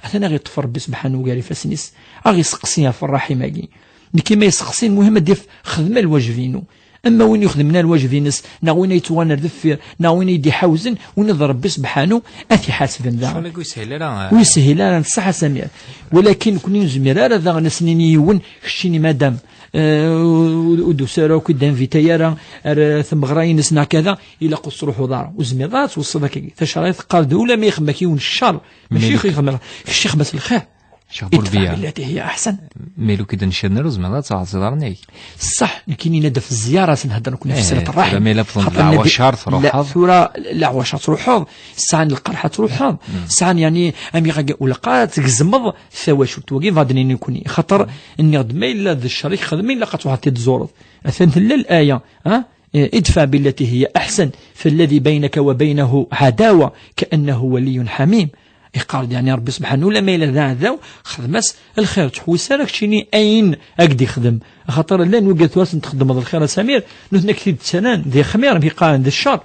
atan a ɣ-iṭṭef Rebbi sebḥanu gar ifassen-is, a ɣ-iseqsi ɣef ṛṛaḥim-agi. Nekki ma yesteqsi, lmuhim ad d-yaf xedmeɣ lwaǧeb-inu. Ama win yuxedmen lwaǧeb-ines, neɣ win ay yettɣawan ar deffir, neɣ win ay d-iḥawzen, win d Rebbi sebḥanu, ad t-iḥasben daɣen. Ur yeshil ara, ur yeshil ara, n ṣṣeḥ a Samir. Walakin nekni ur nezmir ara daɣen ad s-nini yiwen, keččini madam, eh, ur, ur d-tusi ara, ur k-id-invita ara ar, eh, tmeɣra-ines neɣ kada, ilaq ur tettruḥuḍ ara. Ur tezmireḍ ara ad tweṣṣeḍ akkagi. Tacerɛit teqqar-d, ula ma ixdem-ak yiwen ccer, mačči ixdem, kečč ixdem-as lxir. Idfa billati hiya aḥsan. Mi lukan d-ncirner ur tezmireḍ ad tɛeḍḍeḍ iḍarren-ik. Ṣṣeḥ, nekkini yenna-d ɣef zzyara s nhedder nekkni ɣef slat ṛṛaḥim. Tura ma yella tewwḍeḍ leɛwacer truḥeḍ. Tura leɛwacer truḥeḍ, sɛan lqerḥ truḥeḍ, sɛan, yani, amiɣ-agi, ulaq ad tgezmeḍ tawacult. Wagi bɣa d-nini nekkni. Xaṭer nniɣ-d ma yella d ccer i txedmeḍ, ilaq ad truḥeḍ ad t-id-tzureḍ. Atan tella laya, ha? ادفع بالتي هي أحسن فالذي بينك وبينه عداوة كأنه ولي حميم. Iqqar-d, yani, Rebbi sebḥanu, ula ma yella d aɛdaw, xdem-as lxir, ur ttḥewwis ara keččini ayen ad k-d-ixdem. Axaṭer llan wigad tura asen-txeddmeḍ lxir a Samir, nutni ad k-t-id-ttarran d ixmir, mi qqaren d ccer.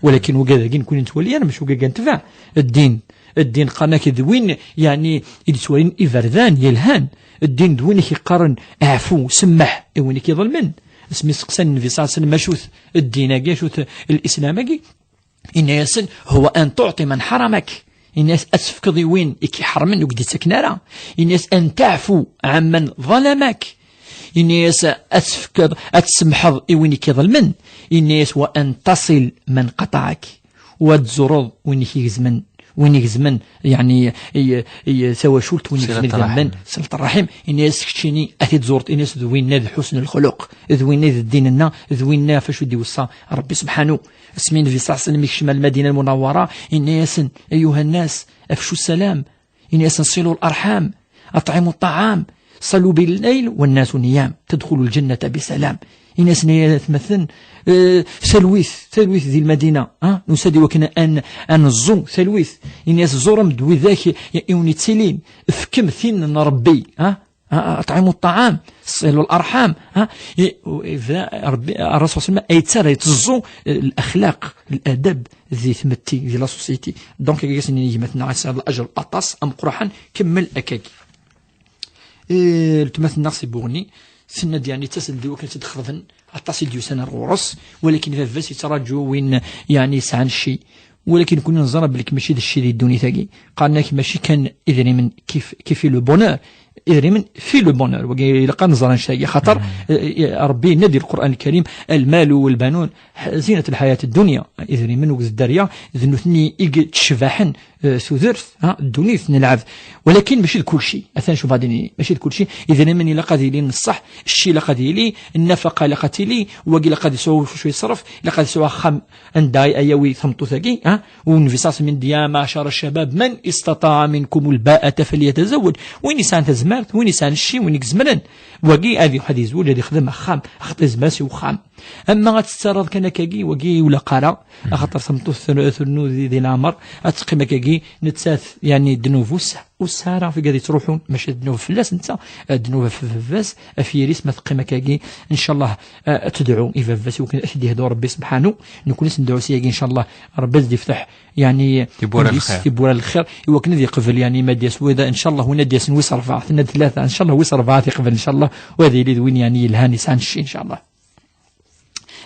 Walakin wigad-agi nekkni nettwali ara, mačči wigad n tbeɛ. Ddin, ddin qqaren-ak d win, yani, i d-ttwalin iberdan yelhan. Ddin d win i k-iqqaren aɛfu, semmeḥ i win i k-iḍelmen. Asmi seqsan Nnbi ṣalla Llahu ɛalayhi wa sallam acu-t ddin-agi, acu-t lislam-agi, yenna-yasen: هو أن تعطي من حرمك. Yenna-yas ad tefkeḍ i win i k-iḥermen, ur k-d-ittaken ara. Yenna-yas أن تعفو عمن ظلمك. Yenna-yas ad tefkeḍ, ad tsemḥeḍ i win i k-iḍelmen. Yenna-yas وأن تصل من قطعك. U ad tzureḍ win i k-igezmen, win igezmen, yani, i, i, tawacult, win igezmen idammen, صلة الرحم. Yenna-yas keččini ad t-id-tzureḍ, yenna-yas d winna d ḥusn lxuluq, d winna d ddin-nneɣ, d winna ɣef acu i d-iweṣṣa Rebbi sebḥanu. Asmi Nnbi ṣalla Llahu ɛalayhi wa sallam ikcem ar Lmadina Lmunawwara, yenna-yasen: أيها الناس أفشوا السلام. Yenna-yasen: صلوا الأرحام، أطعموا الطعام، صلوا بالليل والناس نيام، تدخلوا الجنة بسلام. Yenna-yasen: ay atmaten, eh, talwit, talwit di Lmadina, ha? Nusa-d i wakken ad n-, ad neẓẓu talwit. Yenna-yas: ẓurem-d widak i, i wen-ittilin, fkem tin n Rebbi, ha? Ah, أطعموا الطعام، صلوا الأرحام، ha? I, u, ibda Rebbi, Ṛṛasul ṣalla Llahu ɛalayhi wa sallam, ay yettarra, yetteẓẓu, eh, laxlaq, ladab di tmetti, di la société. Donc, agi asen-nini gma-tneɣ, ad tesɛiḍ lajer aṭas, ameqqran, kemmel akkagi. Eh, weltma-tneɣ si Buɣni, tenna-d, yani, ttasen-d i wakken ad tt-id-xeḍben, aṭas i d-yusan ar ɣur-s, walakin baba-s yettraǧu win, yani, yesɛan cci. Walakin nekkni neẓra belli mačči d cci di ddunit-agi. Qqaren-ak mačči kan idrimen qui f-, qui fait le bonheur, Idrimen fi le bonheur, wagi ilaq ad neẓra annect-agi, xaṭer eh, eh, Ṛebbi yenna-d di Lqur'an Lkarim: "المال والبنون زينة الحياة الدنيا." Idrimen akked dderya d nutni i yettcebḥen eh, tudert, ha, ddunit n lɛebd. Walakin mačči d kulci. Atan, cuf, ad ini, mačči d kulci. Idrimen ilaq ad ilin ṣṣeḥ, cci ilaq ad yili, nnafaqa ilaq ad tili, wagi ilaq ad yesɛu cwi ṣṣref, ilaq ad yesɛu axxam anda ay yawi tameṭṭut-agi, ha? U Nnbi ṣṣallallahu ɛalayhi wa sallam: "يا معشر الشباب من استطاع منكم الباءة فليتزوج." Win yesɛan tazmert, win yesɛan cci, win i izemren, wagi ad iruḥ ad yezweǧ, ad ixdem axxam, axaṭer yezmer-as i uxxam. Ama ad tettarraḍ kan akkagi, wagi ur ilaq ara, axaṭer tameṭṭut tr-, trennu di, di leɛmer, ad teqqim akkagi, nettat, yani, ddnub ur s-, ur tesɛi ara tigad yettruḥun, maca ddnub fell-as netta, ddnub ɣef baba-s, ɣef yiri-s, ma teqqim akkagi, ncallah, eh, ad tedɛu i baba-s, i wakken ad t-id-yehdu Ṛebbi subḥanu, nekkni ad s-nedɛu syagi, ncallah, Ṛebbi ad d-ifteḥ, yani, tiwwura n lxir, tiwwura n lxir, i wakken ad yeqbel, yani, ma d-yas wida, ncallah, win ad d-yasen wis ṛebɛa, tenna-d tlata, ncallah, wis ṛebɛa ad t-yeqbel, ncallah, u ad yili d win, yani, yelhan, yesɛan cci, ncallah.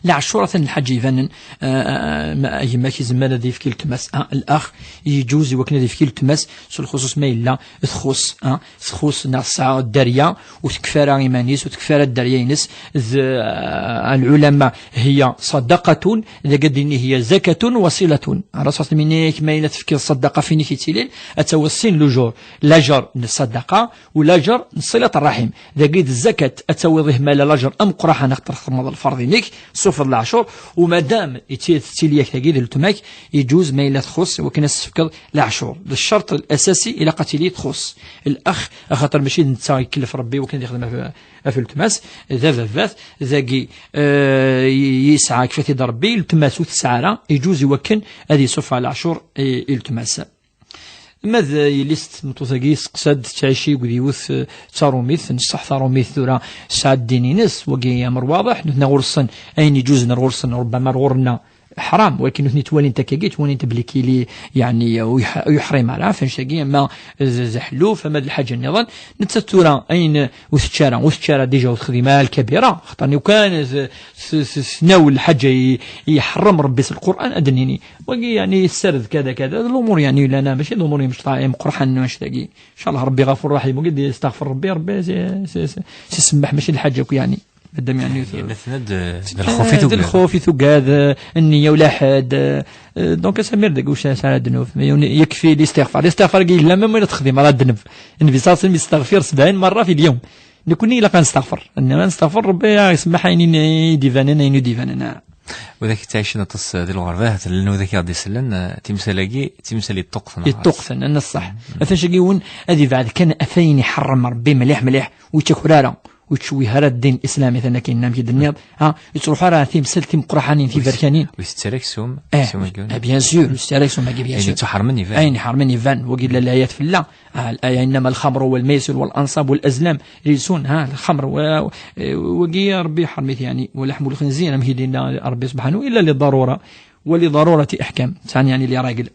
Leɛcur atan lḥaǧa ibanen, ah, ah, ma, gma-k izmer ad yefk i letma-s, ah, lex, yeǧuz i wakken ad yefk i letma-s, s lxuṣuṣ ma yella txuṣ, ah, txuṣ neɣ tesɛa dderya, ur tekfi ara iman-is, ur tekfi ara dderya-ines, d, ah, lɛulama, hiya ṣadaqatun, dagi ad d-nini hiya zakatun wa ṣilatun. Ara ṣaṣ tmini-k ma yella tefkiḍ ṣadaqa fin-ik yettilil, ad tawiḍ sin lujur, lajer n ṣadaqa, ulajer n ṣilat ṛṛaḥim. Dagi d zzakat, ad tawiḍ ihmal lajer ameqqraḥan axaṭer txedmeḍ lferḍ-inek, tessufeḍ leɛcur, u madam yetti-, tettili-yak tagi d letma-k, yeǧuz ma yella txuṣ, wakken ad s-tefkeḍ leɛcur. D ccerṭ asasi, ilaq ad tili txuṣ. Lex, axaṭer mačči d netta ikellef Ṛebbi wakken ad yexdem ɣef, ɣef letma-s, d ababat, dagi, eh, yesɛa, kfa-t-id Ṛebbi, letma-s ur tesɛa ara, yeǧuz i wakken ad yessufeɣ leɛcur i, i letma-s. Ma d yelli-s n tmeṭṭut-agi, yesteqsa-d, tettɛici deg yiwet, eh, d tarumit, nṣeḥ tarumit tura tesɛa ddin-ines, wagi amer waḍeḥ, nutni ɣur-sen ayen iǧuzen ar ɣur-sen, rubbama ar ɣur-nneɣ ḥram, walakin nutni ttwalin-t akkagi, ttwalin-t belli kili, yeɛni, ur yeḥ-, ur yeḥrim ara, ɣef annect-agi, ama d, d aḥelluf, ama d lḥaǧa nniḍen, nettat tura ayen ur tečči ara, ur tečči ara, dija ur texdim ara lkabira, xaṭer nikan t-, t-, t-, tnawel lḥaǧa i, i iḥerrem Rebbi s Lqur'an, ad d-nini, wagi, yeɛni, yessared kada, kada. D lumuṛ, yeɛni, lana, mačči d lumuṛ imecṭaḥ, imeqqraḥen, annect-agi. Ncallah, Rebbi ɣafur raḥim, wagi d-yesteɣfer Rebbi, Rebbi s-, s-, s-, s-, semmeḥ, mačči d lḥaǧa akk, yeɛni. Madam, yeɛni, d, d lxuf i d tugad. Lxuf i tugad, eh, nniya ulaḥed, eh, eh, donc, asamir dagi, ur tesɛi ara ddnub. Yakfi listiɣfar. Listiɣfar-agi yella, même win ur texdim ara ddnub. Nnbi ṣṣallallahu ɛalayhi wa sallam yesteɣfir sebɛin marra fi lyawm. Nekkni ilaq ad nesteɣfer. Nniɣ ad nesteɣfer, Rebbi ad isemmeḥ ayen i d-ibanen, ayen ur d-ibanen. Widak yettɛicen aṭas di lɣerba, ahat llan widak i ɣ-d-isellen, eh, timsal-agi d timsal yeṭṭuqten. Yeṭṭuqten, a ṣṣeḥ. Ɣef wannect-agi yiwen ad ibɛed kan ɣef wayen iḥeṛṛem Ṛebbi mliḥ mliḥ, ur yettaker ara, ur yettcewwih ara ddin n Islam, atan akken amek i d-tenniḍ, ha, ur yettruḥ ara ɣer timsal timeqqraḥanin, tiberkanin. Ur yettett ara aksum, eh, aksum-agi. Eh, bien sûr, ur yettett ara aksum-agi, bien sûr. Ayen ittḥeṛṛmen iban. Ayen iḥeṛṛmen iban, wagi la layat fell-a. Ah, الآية: إنما الخمر والميسر والأنصاب والأزلام رجس، ha, lxemr, wa-, wagi Ṛebbi iḥeṛṛem-it, yeɛni, ولحم الخنزير, amek i d-yenna Ṛebbi subḥanu, إلا للضرورة، وللضرورة أحكام, sɛan, yeɛni, les règles.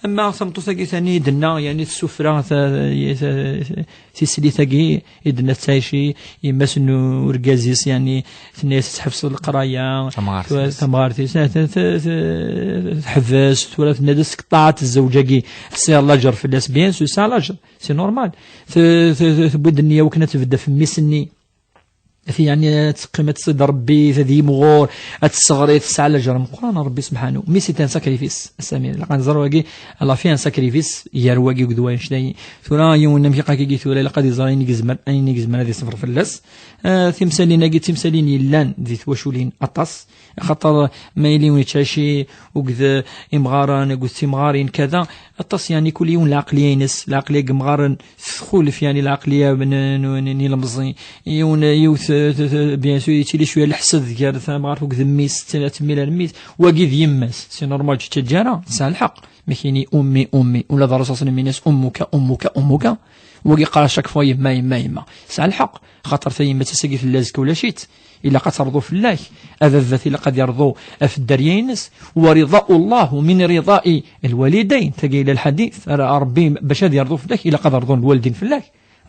Ama tameṭṭut-agi tani i d-tenna, yeɛni, tessufra ta-, ta-, tislit-agi, i d-tenna tettɛici yemma-s n urgaz-is, yeɛni, tenna-yas ad tḥebseḍ leqraya, tamɣart-is, tura tamɣart-is, eh, te-, te-, te-, teḥbes, tura tenna-d: "Seg ṭṭaɛa n zzewǧ-agi, tesɛiḍ lajer fell-as", bien sûr, tesɛa lajer, c'est normal. Te-, te-, te-, tewwi-d nniya wakken ad tbedd ɣef mmi-s-nni. Yeɛni, ad teqqim, ad tṣidd Ṛebbi, ad yimɣur, ad tesseɣri, tesɛa lajer meqqran, Ṛebbi subḥanu. Mais c'est un sacrifice, a Samir. Ilaq ad nẓer wagi, la vie un sacrifice, gar wagi akked wayen cdayi. Tura yiwen amek iqak-agi tura, ilaq ad iẓer ayen i yezmer, ayen i yezmer ad iṣber fell-as. Ah, timsalin-agi d timsalin yellan di twaculin aṭas, axaṭer ma yili win yettɛici akked imɣaren, akked timɣarin, kada, aṭas, yeɛni, kul yiwen lɛeqliya-ines, lɛeqliya n yimɣaren txulef, yeɛni, lɛeqliya n, n, n, n ilemẓi. Yiwen, yiwet, eh, t-, t-, bien sûr, yettili cwiya leḥsed gar tamɣart akked mmi-s, tt-, ad temmil ar mmi-s. Wagi d yemma-s, c'est normal, ur tt-tettaǧǧa ara, tesɛa lḥeqq. Ma kini ummi, ummi, ula d Ṛṛusul ṣṣallam yenna-as: "Ummuka, ummuka, ummuka." Wagi yeqqar chaque fois: "Yemma, yemma, yemma." Tesɛa lḥeqq, xaṭer tayemmat ass-agi tella, azekka ulac-itt. Ilaq ad terḍu fell-ak. Ababat ilaq ad yerḍu ɣef dderya-ines. "ورضاء الله من رضاء الوالدين." Tagi yella lḥadit, ara Ṛebbi bac ad yerḍu fell-ak, ilaq ad rḍun lwaldin fell-ak.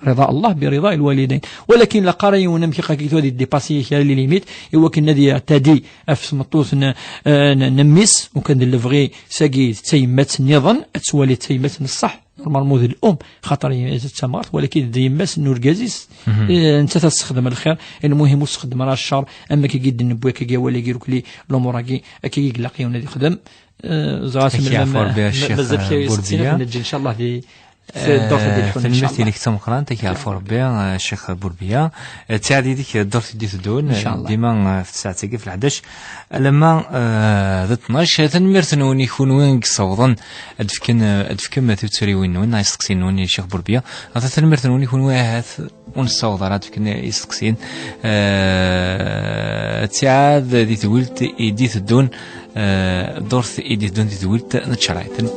رضا الله برضا الوالدين. ولكن لا قرا يون امك خاكي تودي ديباسي كاع لي ليميت، ايوا كنا دي تادي اف سمطوث ن- آه، ن- نميس، وكان دي لفغي ساقي تيمات نظن اتسوالي تيمات الصح، نورمالمون ذي الام، خاطر ي- تمارت، ولكن دي يماس نور جازيس. آه، انت تستخدم الخير، المهم تستخدم راه الشر، اما كي قد نبوي كي ولا كي ركلي لوموراكي كي يقلق يوم يخدم. آه، زغاس أكي من عفور بها الشيخ مازال كي بوربيا. نجي ان شاء الله دي في الدور آه، تبي الحنة إن شاء تنميرتي الله. لك تمقرانت، أكي عفو ربي، آه، الشيخ بوربيا. آه، تساعد يديك الدور تدي تدون، إن شاء الله. ديما، آه، في الساعة تاكي في الحداش. لما، آه، ذا اثناش، تنميرت نوني يكون وين قصوضن. أدفكن، آه، أدفكن ما تبتري وين وين، نايس تقسين نوني الشيخ بوربيا. هذا تنميرت نوني يكون وين هاث، ونصوض راه أدفكن يسقسين. آه، تساعد دي تولت إيدي تدون، آه، دورت إيدي تدون دي تولت نتشرايتن.